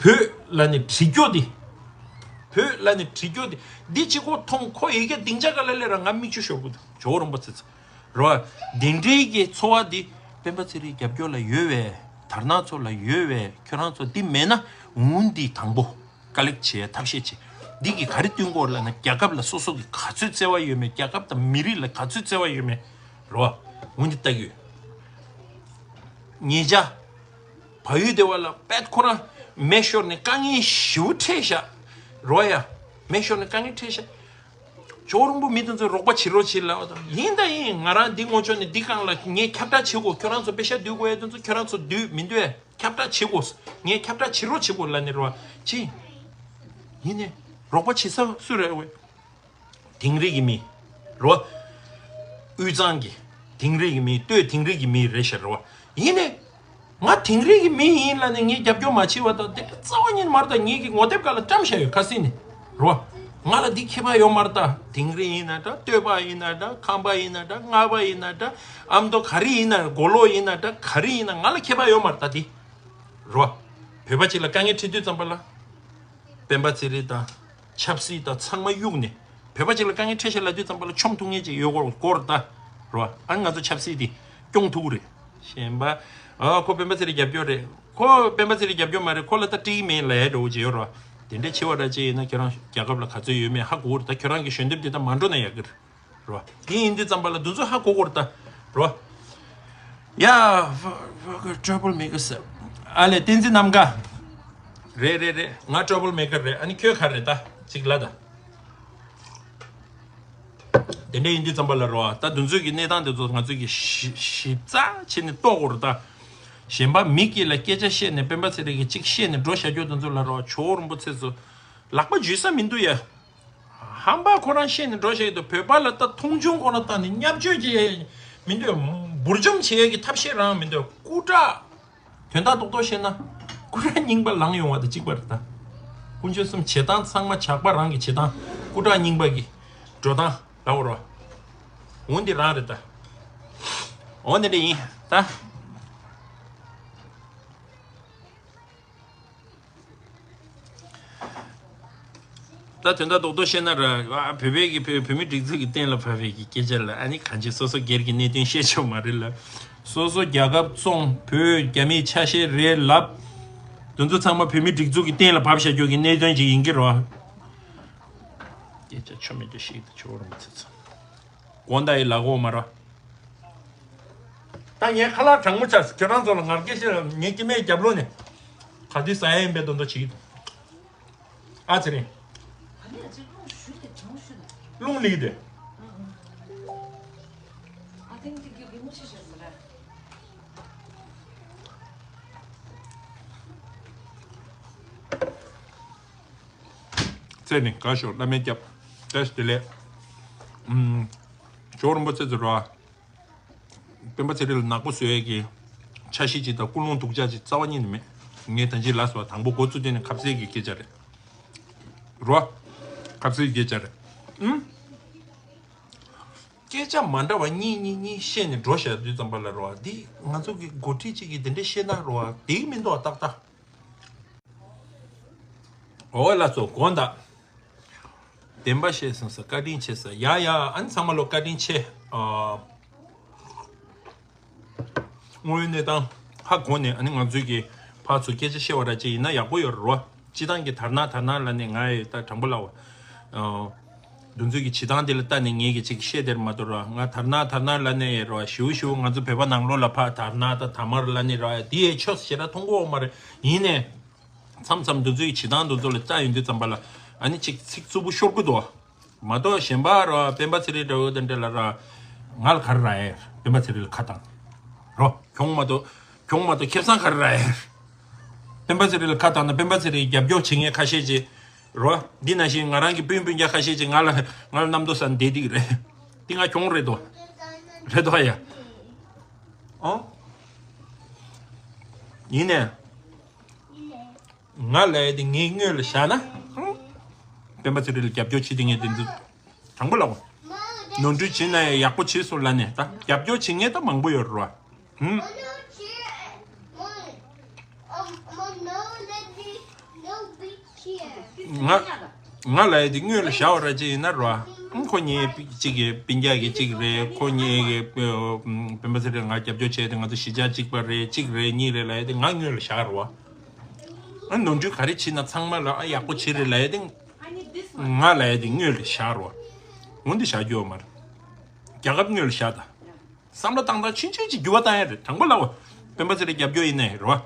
བོད་ལ་ནི་བྲིས་སྐྱོ་དེ། བོད་ལ་ནི་བྲིས་རྒྱུ་དེ་འདི་གཅིག་གོ་མཐོང་ཁོ་ཡི་གེ་སྡིངས་ཆ་ག་ལ་ལས་ར་ང་མིག་ཆུ་ཤོར་གི་འདུག་ཇོ་བོ་རིན་པོ་ཆེ་ཚོ་རོ། དེ་འདྲའི་གི་འཚོ་བ་འདི་སྤེན་པ་ཚེ་རིང་རྒྱབ་སྐྱོར་ལ་ཡོད་བས། དར་ནག་ཚོ་ལ་ཡོད་བས། ཁྱོད་རང་ཚོ་འདི་མེད་ན་འུན་འདི་དང་པོ་དཀའ་ལས་བྱེད་ཐབས་ཤེས་བྱེད། འདི་གི་ག་རེ་བསྟུན་དགོས་ལབ་ན་རྒྱལ་ཁབ་ལ་སོ་སོ་གི་ག་ཚོད་བརྩེ་བ་ཡོད་མེད། རྒྱལ་ཁབ་དང་མི་རིགས་ལ་ག་ཚོད་བརྩེ་བ་ཡོད་མེད་རོ། འུན་འདི་ལྟ་གི་ཡོད། ཉེ་ཆར། བལ་ཡུལ་སྡེ་བ་ལ་པད་ཁོ་རང་མེ་ཤོར་ནས་དཀའ་ངལ་ཞེ་པོ་འཕྲད་ཤག་རོ་ཡ། མེ་ཤོར་ནས་དཀའ་ངལ་འཕྲད་ཤག་ཇོ་བོ་རིན་པོ་མི་དེ་ཚོས་རོགས་པ་བྱེད་རོགས་བྱེད་ལབ་དང་། ཡིན་ད་ཡིན། ང་རང་འདི་ངོ་ཅོག་ནས་འདི་སྒང་ལ་ངས་ཁྱབ་བསྒྲགས་བྱེད་དགོས། ཁྱོད་རང་ཚོ་པེ་ཤ་བསྡུ་དགོས་ཡ་དེ་ཚོ་ཁྱོད་རང་ཚོ་བསྡུས་མི་འདུག་ཨེ། ཁྱབ་བསྒྲགས་བྱེད་དགོས། ངས་ཁྱབ་བསྒྲགས་བྱེད་རོགས་བྱེད་དགོས་ལབ་ནས་རོ། ཅི། ཡིན་ནས། རོགས་པ་བྱེད་ས་སུ་རེད་ཝེ། དིང་རི་གི་མི། རོ། དབུས་གཙང་གི། དིང་རི་གི་མི། སྟོད་དིང་རི་གི་མི་རེད་ཤག་རོ། ཡིན་ནས། ང་དིང་རི་གི་མི་ཡིན་ལབ་ནས་ངས་རྒྱབ་སྐྱོར་མ་བྱས་པ་དང་དེ་འདྲ་རྩ་བ་ཉིད་མ་རེད། ད་ངེད་ཀྱི་ངོ་དེབ་སྒང་ལ་བཀྲམ་བཞག་ཡོད་ཁ་སང་ནས། རོ། ང་ལ་འདི་ཁྱད་པར་ཡོད་མ་རེད་ད། དིང་རི་ཡིན་ན་འདྲ། སྟོད་པ་ཡིན་ན་འདྲ། ཁམས་པ་ཡིན་ན་འདྲ། རྔ་པ་ཡིན་ན་འདྲ། ཨ་མདོ་ག་རེ་ཡིན་ན། མགོ་ལོག་ཡིན་ན་འདྲ། ག་རེ་ཡིན་ན་ང་ལ་ཁྱད་པར་ཡོད་མ་རེད་ད་དེ། རོ། བོད་པ་གཅིག་ལ་དཀའ་ངལ་འཕྲད་དུས་ཙམ་པ་ལ། སྤེན་པ་ཚེ་རིང་དང་། ཆབ་སྲིད་དང་ཚང་མ་གཡུགས་ནས། བོད་པ་གཅིག་ལ་དཀའ་ངལ་འཕྲད་ཤག་ལབ་དུས་ཙམ་པ་ལ་མཆོང་ཐུབ་མཁན་ཅིག་ཡོད་དགོས་སྐོར་ད། རོ། ཨ་ང་ཚོ་ཆབ་སྲིད་དེ་སྐྱོང་ཐུབ་ཀྱི་རེད། གཞན་པ། ཨ་ཁོ་སྤེན་པ་ཚེ་རིང་རྒྱབ་སྐྱོར་རེད། ཁོ་སྤེན་པ་ཚེ་རིང་རྒྱབ་སྐྱོར་མ་རེད། ཁོ་ལ་ད་ཀྲིག་མེད་ལབ་ཡ་འདྲ་བོ་ཅིག་ཡོད་རོ། དེ་འདྲ་བྱེད་པ་འདྲ་ཅིག་ཡིན་ན་ཁྱོད་རང་རྒྱལ་ཁབ་ལ་ག་ཚོད་ཡོད་མེད་ཧ་གོ་གི་རེད། ད་ཁྱོད་རང་གི་ཞལ་འདེབས་དེ་ད་མ་འགྲོ་ན་ཡག་གི་རེད། རོ། དེ་ཡིན་དུས་ཙམ་པ་ལ་འདི་ཚོ་ཧ་གོ་གོ་རེད་ད། རོ། ཡ། ཕ་ཕ་ཊ་ར་བལ་མེ་ཀར་ཟེར། ཨ་ལས་བསྟན་འཛིན་རྣམ་དཀར། རེད་རེད་རེད། ང་ཊ་ར་བལ་མེ་ཀར་རེད། ཨ་ནི་ཁྱོད་ག་རེད་ད། ཅིག་ལབ་ད། དེ་འདྲ་ཡིན་དུས་ཙམ་པ་ལ་རོ། ད་འདི་ཚོའི་གི་གནས་སྟངས་དེ་ཚོ་ང་ཚོས་གི་ཞིབ་ཞིབ་ཚགས་བྱས་ནས་རྟོགས་དགོས་རེད་ད། གཞན་པ་མི་སྐད་ལ་སྐད་ཆ་བཤད་ནས་སྤེན་པ་ཚེ་རིང་གིས་ཅིག་བཤད་ནས་འགྲོ་བཞག་རྒྱུ་དེ་ཚོ་ལ་རོ། ཇོ་བོ་རིན་པོ་ཆེ་ཚོ་ལག་པ་འཇུ་ས་མི་འདུག་ཡ། ཧམ་པ་ཁོ་རང་བཤད་ནས་འགྲོ་བཞག་གི་འདུག་བོད་པ་ལ་ད་མཐོང་ཆུང་ཁོ་རང་བཏང་ནས་བརྙས་བཅོས་བྱེད་ཡ་མི་འདུག་འབུར་འཇོམས་བྱེད་ཡ་གི་ཐབས་ཤེས་རང་མི་འདུག་སྐུ་དྲག་དོན་དག་རྡོག་རྡོག་བཤད་ན། སྐུ་དྲག་རྙིང་པ་ལངས་ཡོང་བ་དང་གཅིག་པ་རེད་ད། དཀོན་མཆོག་གསུམ་བྱེད་སྟངས་ཚང་མ་ཇག་པ་རང་གི་བྱེད་སྟངས། སྐུ་དྲག་རྙིང་པ་གི་འགྲོ་སྟངས་ལབ་དགོས་རེད། འོ་འདི་རང་རེད་ད། འོ་འདི་འདྲ་ཡིན་ད། ད་དོན་དག་རྡོག་རྡོག་བཤད་ན་ར། ཨ་བོད་པའི་གི་བོད་བོད་མི་སྒྲིག་འཛུགས་ཀྱི་སྟེང་ལ་བབས་པའི་གི་སྐད་ཆ་ལ་ཨ་ནི་གང་ཅི་སོ་སོ་སྒེར་གྱི་གནད་དོན་བཤད་ཆོག་མ་རེད་ལ། སོ་སོ་རྒྱལ་ཁབ་བཙོང་། བོད་རྒྱ་མིའི་ཆ་ཤས་རེད་ལབ། དེ་ཚོ་ཚང་མ་བོད་མི་སྒྲིག་འཛུགས་ཀྱི་སྟེང་ལ་བབས་བཞག་རྒྱུ་གི་གནད་དོན་ཅིག་ཡིན་གྱི་རེད་བ། སྐད་ཆ་ཆོ་མེད་དུ་ཤིག་ཏུ་ཆོ་རུ་མི་ཚེ་ཚོ། དགོངས་དག་ཡིན་ལབ་དགོས་མ་རེད། ད་ངས་ཁ་ལག་གྲང་མོ་ཆགས། ཁྱེད་རང་ཚོ་ལ་ངར་སྐད་བཤད་ལ་ངའི་སྐྱེ་དམན་རྒྱབ་ལོགས་ནས་ག་དུས་ཟ་ཡ་ཡིན་པའི་དོན་དག་བྱེད་ཀྱི་འདུག་ཨ་ཚེ་རིང་། རླུང་ལིག་དེ། ཚེ་ནི་དགའ་ཤོག་བླ་མའི་སྐྱབས། བཀྲ་ཤིས་བདེ་ལེགས། ཨུམ། ཇོ་བོ་རིན་པོ་ཆེ་ཚོ་རོ། སྤེན་པ་ཚེ་རིང་ལ་ནག་པོ་བཟོ་ཡས་ཀྱི་འཆར་གཞི་ཅིག་དང་ཀུན་སློང་སྡུག་ཅག་ཅིག་རྩ་བ་ཉིད་ནས་མེད། ངས་ད་ཅི་ལབ་སོང་བ། དང་པོ་འགོ་བཙུགས་དུས་ནས་ཁ་གསལ་གྱི་སྐད་ཆ་རེད། རོ། ཁ་གསལ་གྱི་སྐད་ཆ་རེད། ཨུམ། སྐད་ཆ་མ་འདྲ་བ་གཉིས་གཉིས་གཉིས་བཤད་ནས་འགྲོ་བཞག་དུས་ཙམ་པ་ལ་རོ། འདི་ང་ཚོ་གི་འགོ་ཁྲིད་ཅིག་གིས་དེ་འདྲ་བཤད་ན་རོ། དེ་མི་འདུག་ཏག་ཏག་འོ་ལགས་སོ། དགོངས་དག་བདེན་པ་བཤད་སོང་ཟེར། བཀའ་དྲིན་ཆེ་ཟེར། ཡ་ཡ། ཨ་ནི་ཚང་མ་ལོ་བཀའ་དྲིན་ཆེ། ཨ། དངོས་ཡོད་གནས་སྟངས་ཧ་གོ་ནས་ཨ་ནི་ང་ཚོས་ཀྱི་ཕར་ཚུར་སྐད་ཆ་བཤད་པ་འདྲ་ཅིག་ཡིན་ན་ཡག་པོ་ཡོད་རེད་བ། སྤྱི་བཏང་གི་དར་ནག་དར་ནག་ལབ་ནས་ང་ཡི་ད་དྲང་པོ་ལབ་པ། ཨ། འདི་ཚོས་ཀྱི་བྱེད་སྟངས་དེ་ལ་ལྟ་ནས་ངས་ཀྱི་ཅིག་བཤད་དེར་མ་གཏོགས་ར། ང་དར་ནག་དར་ནག་ལབ་ནས་ཡོད་རེད་བ། ཞིའུ་ཞིའུ་ང་ཚོ་བོད་པ་ནང་ལོགས་ལ་ཕར་དར་ནག་དང་དར་དམར་ལབ་ནས་ར། དེ་ཡི་ཕྱོགས་ཞེ་དྲག་མཐོང་གི་ཡོད་མ་རེད། ཡིན་ནས། མཚམས་མཚམས་འདི་ཚོའི་བྱེད་སྟངས་འདི་ཚོ་ལ་བལྟ་ཡོང་དུས་ཙམ་པ་ལ་ཨ་ནི་ཅིག་ཚིག་རྩུབ་པོ་ཤོར་གི་འདུག་མ་གཏོགས་གཞན་པ་ར་སྤེན་པ་ཚེ་རིང་འདྲ་བོ་དང་འདྲ་ལ་ར་ང་ལ་ག་རེ་རག་ཡས། སྤེན་པ་ཚེ་རིང་ལ་ཁ་བཏང་རོ། གྱོང་མ་གཏོགས་གྱོང་མ་གཏོགས་ཁེ་བཟང་ག་རེ་རག་ཡས། སྤེན་པ་ཚེ་རིང་ལ་ཁ་བཏང་ན་སྤེན་པ་ཚེ་རིང་རྒྱབ་སྐྱོར་བྱེད་མཁན་ཁ་ཤས་ཀྱིས་རོ། འདི་ནང་བཞིན་ང་རང་གི་སྤུན་སྤུན་ཀྱག་ཁ་ཤས་ཀྱིས་ང་ལ་ང་ལ་རྣམ་རྟོག་ཟ་བསྡད་ཀྱི་རེད། འདི་ང་གྱོང་རེད་དོ། རེད་དོ་ཡ། ཨོ། ཡིན་ནས། ང་ལ་ཡ་དེ་ངའི་སྔོན་ལ་བཞག་ན། སྤེན་པ་ཚེ་རིང་ལ་རྒྱབ་སྐྱོར་བྱེད་དེ་ངས་དེ་ཚོ་དྲང་པོ་ལབ། ནོར་འཁྲུལ་བྱེད་ན་ཡང་ཡག་པོ་བྱེད་སོང་ལབ་ནས་ད་རྒྱབ་སྐྱོར་བྱེད་མཁན་ད་མང་པོ་ཡོད་རེད་བ། ཧུམ། ང་། ང་ལ་ཡ་དེ་སྔོན་ལ་བཞག་པ་ར་ཅིག་ཡིན་ན་རོ། ཁོ་གཉིས་གཅིག་གི་སྤུན་ཀྱག་གི་གཅིག་རེད། ཁོ་གཉིས་ཀྱི་སྤེན་པ་ཚེ་རིང་ང་རྒྱབ་སྐྱོར་བྱས་ཏེ་ང་ཚོ་གཞིས་ཆགས་གཅིག་པ་རེད། གཅིག་རེད་གཉིས་རེད་ལབ་ཡ་དེ་ང་སྔོན་ལ་བཞག་རོ། ཨ་ནོར་འཁྲུལ་ག་རེ་བྱེད་ན་ཚང་མ་ལ་ཨ་ཡག་པོ་བྱེད་རེད་ལབ་ཡ་དེ་ང་ལབ་ཡ་དེ་སྔོན་ལ་བཞག་རོ། འོན་ཏེ་བཞག་རྒྱུ་ཡོད་མ་རེད། རྒྱལ་ཁབ་སྔོན་ལ་བཞག་ད། བསམ་བློ་བཏང་སྟངས་ཆུང་ཆུང་ཅིག་འགྱུར་བ་བཏང་ཡ་རེད། དྲང་པོ་ལབ་པ། སྤེན་པ་ཚེ་རིང་རྒྱབ་སྐྱོར་ཡིན་ནའི་རེད་བ།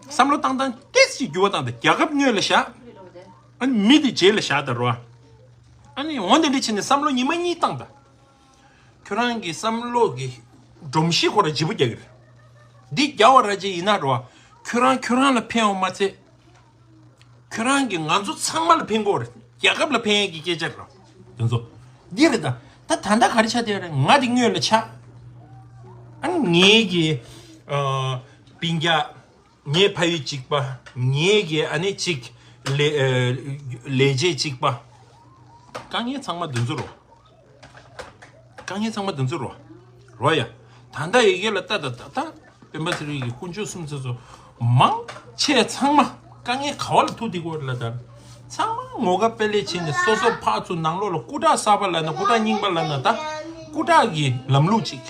བསམ་བློ་བཏང་སྟངས་ཏོག་ཙམ་ཅིག་འགྱུར་བ་བཏང་སྟེ་རྒྱལ་ཁབ་སྔོན་ལ་བཞག་ཨ་ནི་མི་དེ་རྗེས་ལ་བཞག་ད་རེད་བ། ཨ་ནི་འོ་དེ་འདྲ་བྱས་ནས་བསམ་བློ་ཉི་མ་གཉིས་བཏང་ད། ཁྱོད་རང་གི་བསམ་བློ་གི་སྒྲོམ་གཞི་ཁོ་ར་ལྗིད་པོ་རྒྱག་གི་རེད། འདི་རྒྱག་པ་ར་ཅིག་ཡིན་ན་རེད་བ། ཁྱོད་རང་ཁྱོད་རང་ལ་ཕན་པ་མ་ཚད། ཁྱོད་རང་གིས་ང་ཚོ་ཚང་མ་ལ་ཕན་གྱི་ཡོད་རེད། རྒྱལ་ཁབ་ལ་ཕན་ཡས་ཀྱི་སྐད་ཆ་རེད། དེ་ཚོ་འདི་རེད་ད། ད་ད་ལྟ་ག་རེ་ཆགས་བསྡད་ཡོད་རེད། ང་དེ་སྔོན་ལ་ཆགས། ཨ་ནི་ངེད་ཀྱི་ཨ་སྤུན་ཀྱག་ངའི་ཕ་ཡུལ་གཅིག་པ། ངེད་ཀྱི་ཨ་ནི་གཅིག་ལས་ཨ་ལས་བྱེད་གཅིག་པ། དཀའ་ངལ་ཚང་མ་འདི་ཚོ་རེད། དཀའ་ངལ་ཚང་མ་འདི་ཚོ་རེད། རེད་ཡ། ད་ལྟ་ཡི་གེ་ལ་ལྟ་ད་ད་ད་སྤེན་པ་ཚེ་རིང་གི་དཀོན་མཆོག་གསུམ་ཚེ་ཚོ་མང་ཆེ་ཚང་མ་དཀའ་ངལ་ག་བ་ལ་ཐུག་དེ་གོ་ལ་ད། ཚང་མ་ངོ་དགའ་དཔེ་ལེགས་བྱས་ནས་སོ་སོ་ཕར་ཚུར་ནང་ལོགས་ལ་སྐུ་དྲག་གསར་པ་ལབ་ན་སྐུ་དྲག་རྙིང་པ་ལབ་ན་ད་སྐུ་དྲག་གི་ལམ་ལུགས་ཅིག་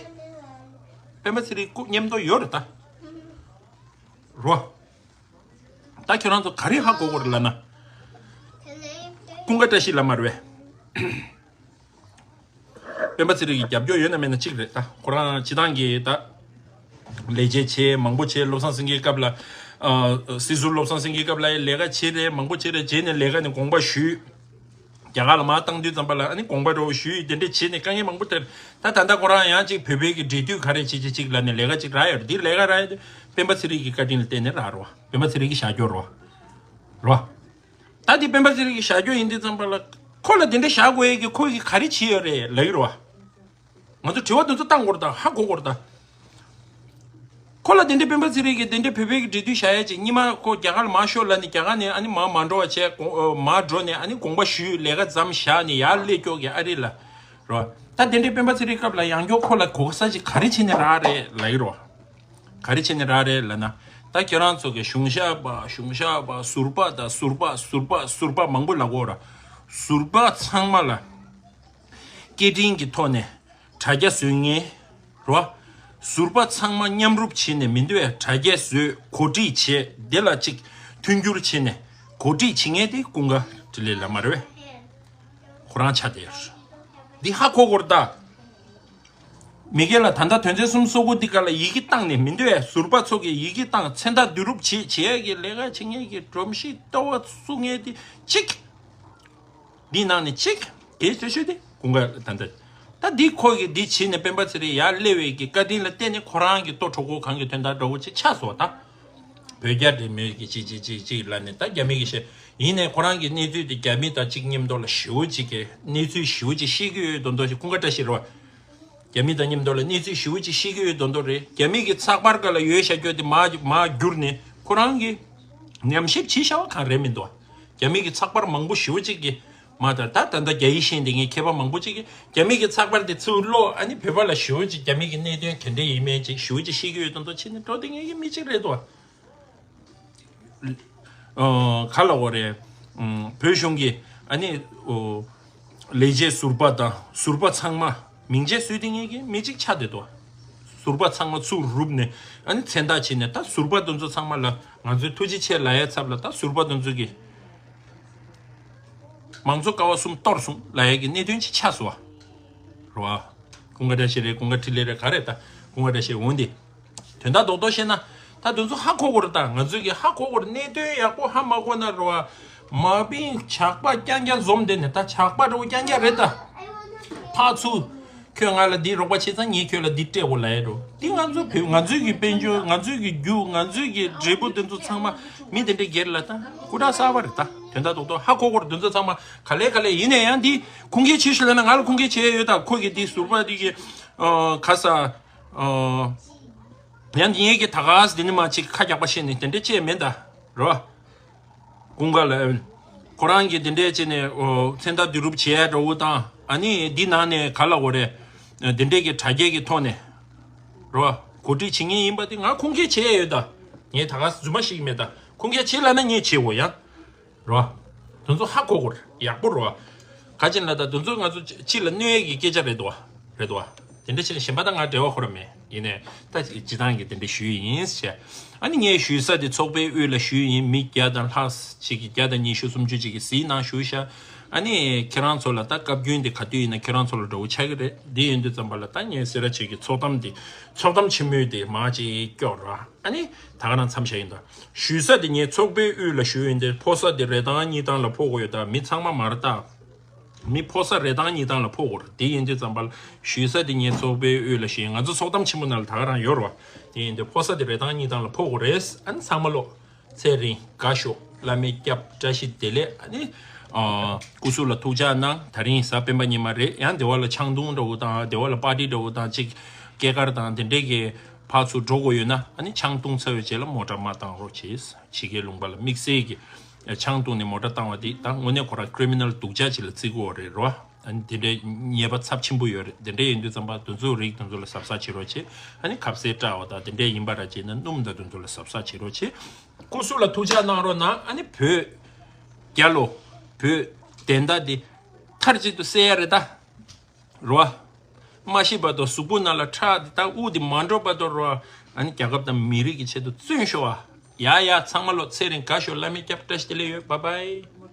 སྤེན་པ་ཚེ་རིང་སྐུ་མཉམ་དུ་ཡོད་རེད་ད། རོ། ད་ཁྱོད་རང་ཚོ་ག་རེ་ཧ་གོ་གོ་རེད་ལབ་ན། ཀུན་དགའ་བཀྲ་ཤིས་ལབ་མ་རེད་པས། སྤེན་པ་ཚེ་རིང་གི་རྒྱབ་སྐྱོར་ཡོད་ན་མེད་ན་གཅིག་རེད་ད། ཁོ་རང་སྤྱི་བཏང་གི་ད་ལས་བྱེད་བྱས་མང་པོ་བྱས། བློ་བཟང་སེང་གེའི་སྐབས་ལ་ཨ་སྲིད་ཟུར་བློ་བཟང་སེང་གེའི་སྐབས་ལ་ལས་ཀ་བྱས་རེད། མང་པོ་བྱས་རེད། རྗེས་ནས་ལས་ཀ་ནས་དགོངས་པ་ཞུས། རྒྱ་གར་ལ་མར་བཏང་དུས་ཙམ་པ་ལ་ཨ་ནི་དགོངས་པ་འགྲོ་ཞུས། དེ་འདྲས་བྱས་ནས་དཀའ་ངལ་མང་པོ་ཐེབས། ད་ད་ལྟ་ཁོ་རང་ཡང་ཅིག་བོད་པའི་གི་འབྲེལ་མཐུད་ག་རེ་བྱེད་ཅིག་ཅིག་ལབ་ནས་ལས་ཀ་ཅིག་རག་ཡོད་རེད། འདིར་ལས་ཀ་རག་ཡོད་དུས་སྤེན་པ་ཚེ་རིང་གི་བཀའ་དྲིན་ལ་བརྟེན་ནས་རག་རོ། སྤེན་པ་ཚེ་རིང་གི་བྱ་སྐྱོར་རོ། རོ། ད་འདི་སྤེན་པ་ཚེ་རིང་གི་བྱ་སྐྱོར་ཡིན་དུས་ཙམ་པ་ལ་ཁོ་ལ་དེ་འདྲ་བཞག་དགོས་ཡས་ཀྱི་ཁོ་གིས་ག་རེ་བྱས་ཡོད་རེད་ལབ་ཀྱི་རེད་བ། ང་ཚོ་དྲི་བ་དེ་ཚོ་བཏང་དགོས་རེད་ད། ཧ་གོ་དགོས་རེད་ད། ཁོ་ལ་དེ་འདྲའི་སྤེན་པ་ཚེ་རིང་གིས་དེ་འདྲའི་བོད་པའི་གི་འབྲེལ་མཐུད་བཞག་ཡས་ཅིག་སྔོན་མ་ཁོ་རྒྱ་གར་ལ་མར་ཤོག་ལབ་ནས་རྒྱ་གར་ནས་ཨ་ནི་མར་མ་འགྲོ་བ་བྱས་དགོངས་ཨ་མར་འགྲོ་ནས་ཨ་ནི་དགོངས་པ་ཞུས། ལས་ཀ་མཚམས་བཞག་ནས་ཡར་སླེབས་ཀྱོག་གི་ཨ་རི་ལ་རོ། ད་དེ་འདྲའི་སྤེན་པ་ཚེ་རིང་སྐབས་ལ་ཡང་བསྐྱར་ཁོ་ལ་གོ་ས་ཅིག་ག་རེ་བྱས་ནས་རག་རེད་ལབ་ཀྱི་རོ། ག་རེ་བྱས་ནས་རག་རེད་ལབ་ན། ད་ཁྱེད་རང་ཚོ་གི་གཞུང་ཞབས་པ་གཞུང་ཞབས་པ་ཟུར་པ་དང་ཟུར་པ་ཟུར་པ་ཟུར་པ་མང་པོ་ལབ་ཀྱི་ཡོད་ར། ཟུར་པ་ཚང་མ་ལ་སྐད་འཕྲིན་གྱི་ཐོག་ནས་དྲ་རྒྱ་བཟོ་མཁན་རོ། ཟུར་པ་ཚང་མ་མཉམ་རུབ་བྱས་ནས་མི་འདུག་ཨེ། དྲ་རྒྱ་བཟོས་གོ་སྒྲིག་བྱས་དེ་ལ་ཅིག་མཐུན་འགྱུར་བྱས་ནས་གོ་སྒྲིག་བྱེད་མཁན་དེ་ཀུན་དགའ་འཕྲིན་ལས་ལགས་མ་རེད་པས། ཁོ་རང་ཆགས་བསྡད་ཡོད་རེད། འདི་ཧ་གོ་དགོས་རེད་ད། མི་སྒེར་ལ་ད་ལྟ་དོན་ཚན་སུམ་ཅུ་སོ་དགུ་འདི་ག་ལ་ཡི་གེ་བཏང་ནས་མི་འདུག་ཨེ། ཟུར་པ་ཚོ་གིས་ཡི་གེ་བཏང་མཚན་རྟགས་བསྡུ་རུབ་བྱེད་བྱེད་ཡས་ཀྱི་ལས་ཀ་བྱེད་མཁན་གྱི་སྒྲོམ་གཞི་ལྟ་བ་བཙུགས་མཁན་དེ་གཅིག་འདི་ནང་ནས་གཅིག་གལ་ཆེ་ཤོས་དེ་ཀུན་དགའ་ད་ལྟ་ད་འདི་ཁོ་གིས་འདི་བྱས་ནས་སྤེན་པ་ཚེ་རིང་ཡར་སླེབས་པའི་གི་བཀའ་དྲིན་ལ་བརྟེན་ནས་ཁོ་རང་གི་ལྟོ་གྲོགས་པོ་གང་གི་དོན་དག་འདྲ་བོ་ཅིག་ཆགས་སོང་ད། བོད་རྒྱ་འབྲེལ་མོལ་གྱི་ཅིག་ཅིག་ཅིག་ཅིག་ལབ་ནས་ད་རྒྱ་མི་གི་བཤད་ཡིན་ནའི་ཁོ་རང་གི་གནས་ཚུལ་དེ་རྒྱ་མི་དང་གཅིག་མཉམ་དུ་ལ་ཞེ་པོ་ཅིག་གི་གནས་ཚུལ་ཞེ་པོ་ཅིག་ཤེས་ཀྱི་ཡོད་མདོག་མདོག་ཞིག་ཀུན་དགའ་བཀྲ་ཤིས་རེད་བ། རྒྱ་མི་དང་མཉམ་དུ་ལ་གནས་ཚུལ་ཞེ་པོ་ཅིག་ཤེས་ཀྱི་ཡོད་མདོག་མདོག་རེད། རྒྱ་མི་གི་ཚགས་པར་སྒང་ལ་ཡོད་བཞག་རྒྱུ་དེ་མར་མར་བསྒྱུར་ནས་ཁོ་རང་གི་ཉམས་ཞིབ་བྱས་བཞག་པ་གང་རེད་མི་འདུག་རྒྱ་མི་གི་ཚགས་པར་མང་པོ་ཞེ་པོ་ཅིག་གི་མ་ད་ད་ད་ལྟ་རྒྱ་ཡིག་ཤེས་འདི་ངའི་མཁས་པ་མང་པོ་ཅིག་གིས་རྒྱ་མི་གི་ཚགས་པར་དེ་ཚུར་ཀློག་ཨ་ནི་བོད་པ་ལ་ཞེ་པོ་ཅིག་རྒྱ་མི་གི་གནད་དོན་ག་འདྲ་ཡིན་མིན་ཅིག་ཞེ་པོ་ཅིག་ཤེས་ཀྱི་ཡོད་མདོག་མདོག་བྱས་ནས་འགྲོ་བསྡད་མཁན་གྱི་མི་ཅིག་རེད་འདུག་ཨ། ག་ལབ་དགོས་རེད། ཨ། བོད་གཞུང་གི་ཨ་ནི་ཨོ་ལས་བྱེད་ཟུར་པ་དང་ཟུར་པ་ཚང་མ་མིང་ཆད་བཟོས་བསྡད་མཁན་གྱི་མི་གཅིག་ཆགས་བསྡད་འདུག་ཟུར་པ་ཚང་མ་ཚུར་རུབ་ནས་ཨ་ནི་མཚན་རྟགས་བྱས་ནས་ད་ཟུར་པ་དེ་ཚོ་ཚང་མ་ལ་ང་ཚོས་ཐུགས་རྗེ་ཆེ་ལབ་ཡའི་ཚབ་ལ་ད་ཟུར་པ་དེ་ཚོ་གི་མང་གཙོ་ཀ་བ་གསུམ་གཏོར་སོང་ལབ་ཡ་གི་གནད་དོན་ཅིག་ཆགས་སོང་བ། རེད་བ། ཀུན་དགའ་བཀྲ་ཤིས་རེད། ཀུན་དགའ་འཕྲིན་ལས་རེད། ག་རེད་ད། ཀུན་དགའ་བཀྲ་ཤིས་འོང་དེ། དོན་དག་རྡོག་རྡོག་བཤད་ན། ད་དེ་ཚོ་ཧ་གོ་དགོས་རེད་ད། ང་ཚོས་ཀྱི་ཧ་གོ་དགོས་རེད། གནད་དོན་ཡག་པོ་ཧ་མ་གོ་ན་རེད་བ། མ་པིན་ཇག་པ་རྐྱང་རྐྱང་འཛོམས་བསྡད་ནས་ད་ཇག་པ་འདྲ་བོ་རྐྱང་རྐྱང་རེད་ད། ཕར་ཚུར། ཁྱོད་ང་ལ་འདི་རོགས་པ་བྱས་ཙང་ངས་ཁྱོད་ལ་འདི་སྤྲད་དགོས་ལབ་ཡ་འགྲོ། འདི་ང་ཚོ་བོད་ང་ཚོའི་གི་དཔལ་འབྱོར། ང་ཚོའི་གི་རྒྱུ། ང་ཚོའི་གི་འབྲས་བུ་དེ་ཚོ་ཚང་མ་མི་དེ་འདྲའི་སྒེར་ལ་ད་སྐུ་དྲག་གསར་པ་རེད་ད། དོན་དག་རྡོག་རྡོག་ཧ་གོ་དགོས་རེད། དེ་ཚོ་ཚང་མ་ག་ལེ་ག་ལེ་ཡིན་ན་ཡང་འདི་ཁུངས་སྐྱེལ་བྱེད་ཤོག་ལབ་ན་ང་ལ་ཁུངས་སྐྱེལ་བྱེད་ཡ་ཡོད་ད། ཁོ་གི་འདི་ཟུར་པ་འདི་གི་ཨ་ག་ས་ཨ་ཡང་འདི་ངས་གི་ད་ག་ས་འདི་ནི་མ་ཅིག་ཁ་རྒྱག་པ་བཤད་ནས་དེ་འདྲ་བྱས་མེད་ད་རོ། ཀུན་དགའ་ལ་ཨེ། ཁོ་རང་གིས་དེ་འདྲས་བྱས་ནས་ཨོ་མཚན་རྟགས་བསྡུ་རུབ་བྱས་འདྲ་བོ་དང་། ཨ་ནི་འདི་ནང་ནས་ག་ལབ་དགོས་རེད། དེ་འདྲས་ཀྱི་དྲ་རྒྱའི་གི་ཐོག་ནས་རོ། གོ་སྒྲིག་བྱེད་མཁན་ཡིན་པ་དེ་ང་ཁུངས་སྐྱེལ་བྱས་ཡོད་ད། ངས་ད་ག་རྫུན་མ་ཞིག་མེད་ད། ཁུངས་སྐྱེལ་བྱེད་ལབ་ན་ངས་བྱེད་དགོས་ཡ། རོ། དེ་ཚོ་ཧ་གོ་དགོས་རེད། ཡག་པོ་རེད་བ། ག་ཅི་ལ་ད་དེ་ཚོ་ང་ཚོ་སྤྱི་ལ་གནོད་ཡས་ཀྱི་སྐད་ཆ་རེད་དོ། རེད་དོ། དེ་འདྲ་བྱས་ནས་གཞན་པ་དང་ང་འབྲེལ་བ་ཁོ་ར་མེད། ཡིན་ནའི་ད་སྤྱི་བཏང་གི་དེ་འདྲ་ཞུས་ཡིན་ཞེས། ཨ་ནི་ངས་ཞུ་ས་དེ་ཚོགས་པའི་དབུས་ལ་ཞུས་ཡིན། མི་བརྒྱ་དང་ལྷག་ཅིག་གིས་བརྒྱ་དང་ཉི་ཤུ་སུམ་ཅུ་ཅིག་གིས་གཟིགས་གནང་ཞུ་ཤག་ཨ་ནི་ཁྱེད་རང་ཚོ་ལ་ད་སྐབས་རྒྱུན་དེ་ག་དུས་ཡིན་ན་ཁྱེད་རང་ཚོ་ལ་འདྲ་བོ་ཆགས་ཀྱི་རེད། འདི་ཡིན་དུས་ཙམ་པ་ལ་ད་ངས་སེ་ར་བྱེས་ཀྱི་ཚོགས་གཏམ་དེ་ཚོགས་གཏམ་ཆེན་མོའི་དེ་མ་ཅིག་སྐྱོར་ར། ཨ་ནི་ད་ག་རང་མཚམས་བཞག་ཡིན་ད། ཞུ་ས་དེ་ངས་ཚོགས་པའི་དབུས་ལ་ཞུས་ཡིན་ཏེ། ཕོ་ས་དེ་རེ་དང་གཉིས་དང་ལ་ཕོག་དགོས་ཡོད་ད། མི་ཚང་མ་མར་ལྟ། མི་ཕོ་ས་རེ་དང་གཉིས་དང་ལ་ཕོག་དགོས་རེད། དེ་ཡིན་དུས་ཙམ་པ་ལ་ཞུ་ས་དེ་ངས་ཚོགས་པའི་དབུས་ལ་ཞུས་ཡིན། ང་ཚོ་ཚོགས་གཏམ་ཆེན་པོ་ནང་ལ་ད་ག་རང་ཡོད་རེད་བ། དེ་ཡིན་དུས་ཕོ་ས་དེ་རེ་དང་གཉིས་དང་ལ་ཕོག་དགོས་རེད། ཨ་ནི་ཚང་མ་ལོ། ཚེ་རིང་དགའ་ཤོག་བླ་མའི་སྐྱབས། བཀྲ་ཤིས་བདེ་ལེགས། ཨ་ནི། ཨ། སྐུ་གཟུགས་ལ་ཐུགས་ཅག་གནང་། དེ་རིང་གཟའ་སྤེན་པ་ཉི་མ་རེད། ཡང་སྡེ་བ་ལ་ཆང་བཏུང་འདྲ་བོ་དང་སྡེ་བ་ལ་པར་ཊི་འདྲ་བོ་དང་ཅིག་སྐྱེས་སྐར་དང་དེ་འདྲས་ཀྱི་ཕར་ཚུར་འགྲོ་དགོས་ཡོད་ན། ཨ་ནི་ཆང་བཏུང་ཚར་བའི་རྗེས་ལ་མོ་ཊ་མར་བཏང་རོགས་བྱེད། ཕྱི་རྒྱལ་ལུང་པ་ལ་དམིགས་བསལ་གྱི་ཆང་བཏུང་ནས་མོ་ཊ་བཏང་བ་དེ་ད་དངོས་གནས་ཁོ་རང་ཀི་རི་མི་ནལ་སྡུག་ཅག་ཅིག་ལ་བརྩི་དགོས་རེད་རོ། ཨ་ནི་དེ་འདྲའི་ཉེས་པ་ཚབས་ཆེན་པོ་ཡོད་རེད། དེ་འདྲ་ཡིན་དུས་ཙམ་པ་དེ་ཚོའི་རིགས་དེ་ཚོ་ལ་གཟབ་གཟབ་བྱེད་རོགས་བྱེད། ཨ་ནི་ཁ་ཟས་སྐྲག་པ་དང་དེ་འདྲ་ཡིན་པ་ར་བྱེད་ན་སྣུམ་དང་དེ་ཚོ་ལ་གཟབ་གཟབ་བྱེད་རོགས་བྱེད། སྐུ་གཟུགས་ལ་ཐུགས་ཅག་གནང་རོགས་གནང་། ཨ་ནི་བོད་རྒྱལ་ལོ། བོད་བདེན་མཐའ་འདི་མཐའ་གཅིག་ཏུ་གསལ་ཡ་རེད་ད། རོ། མ་ཤི་བར་དུ་གཟུགས་པོ་ནང་ལ་ཁྲག་འདི་དང་དབུགས་འདི་མ་འགྲོ་བར་དུ་རོ། ཨ་ནི་རྒྱལ་ཁབ་དང་མི་རིགས་ཀྱི་ཆེད་དུ་བརྩོན་ཤོག་ཨ། ཡ་ཡ་ཚང་མ་ལོ་ཚེ་རིང་དགའ་ཤོག་བླ་མའི་སྐྱབས། བཀྲ་ཤིས་བདེ་ལེགས་ཡོད། བཱའི་བཱའི།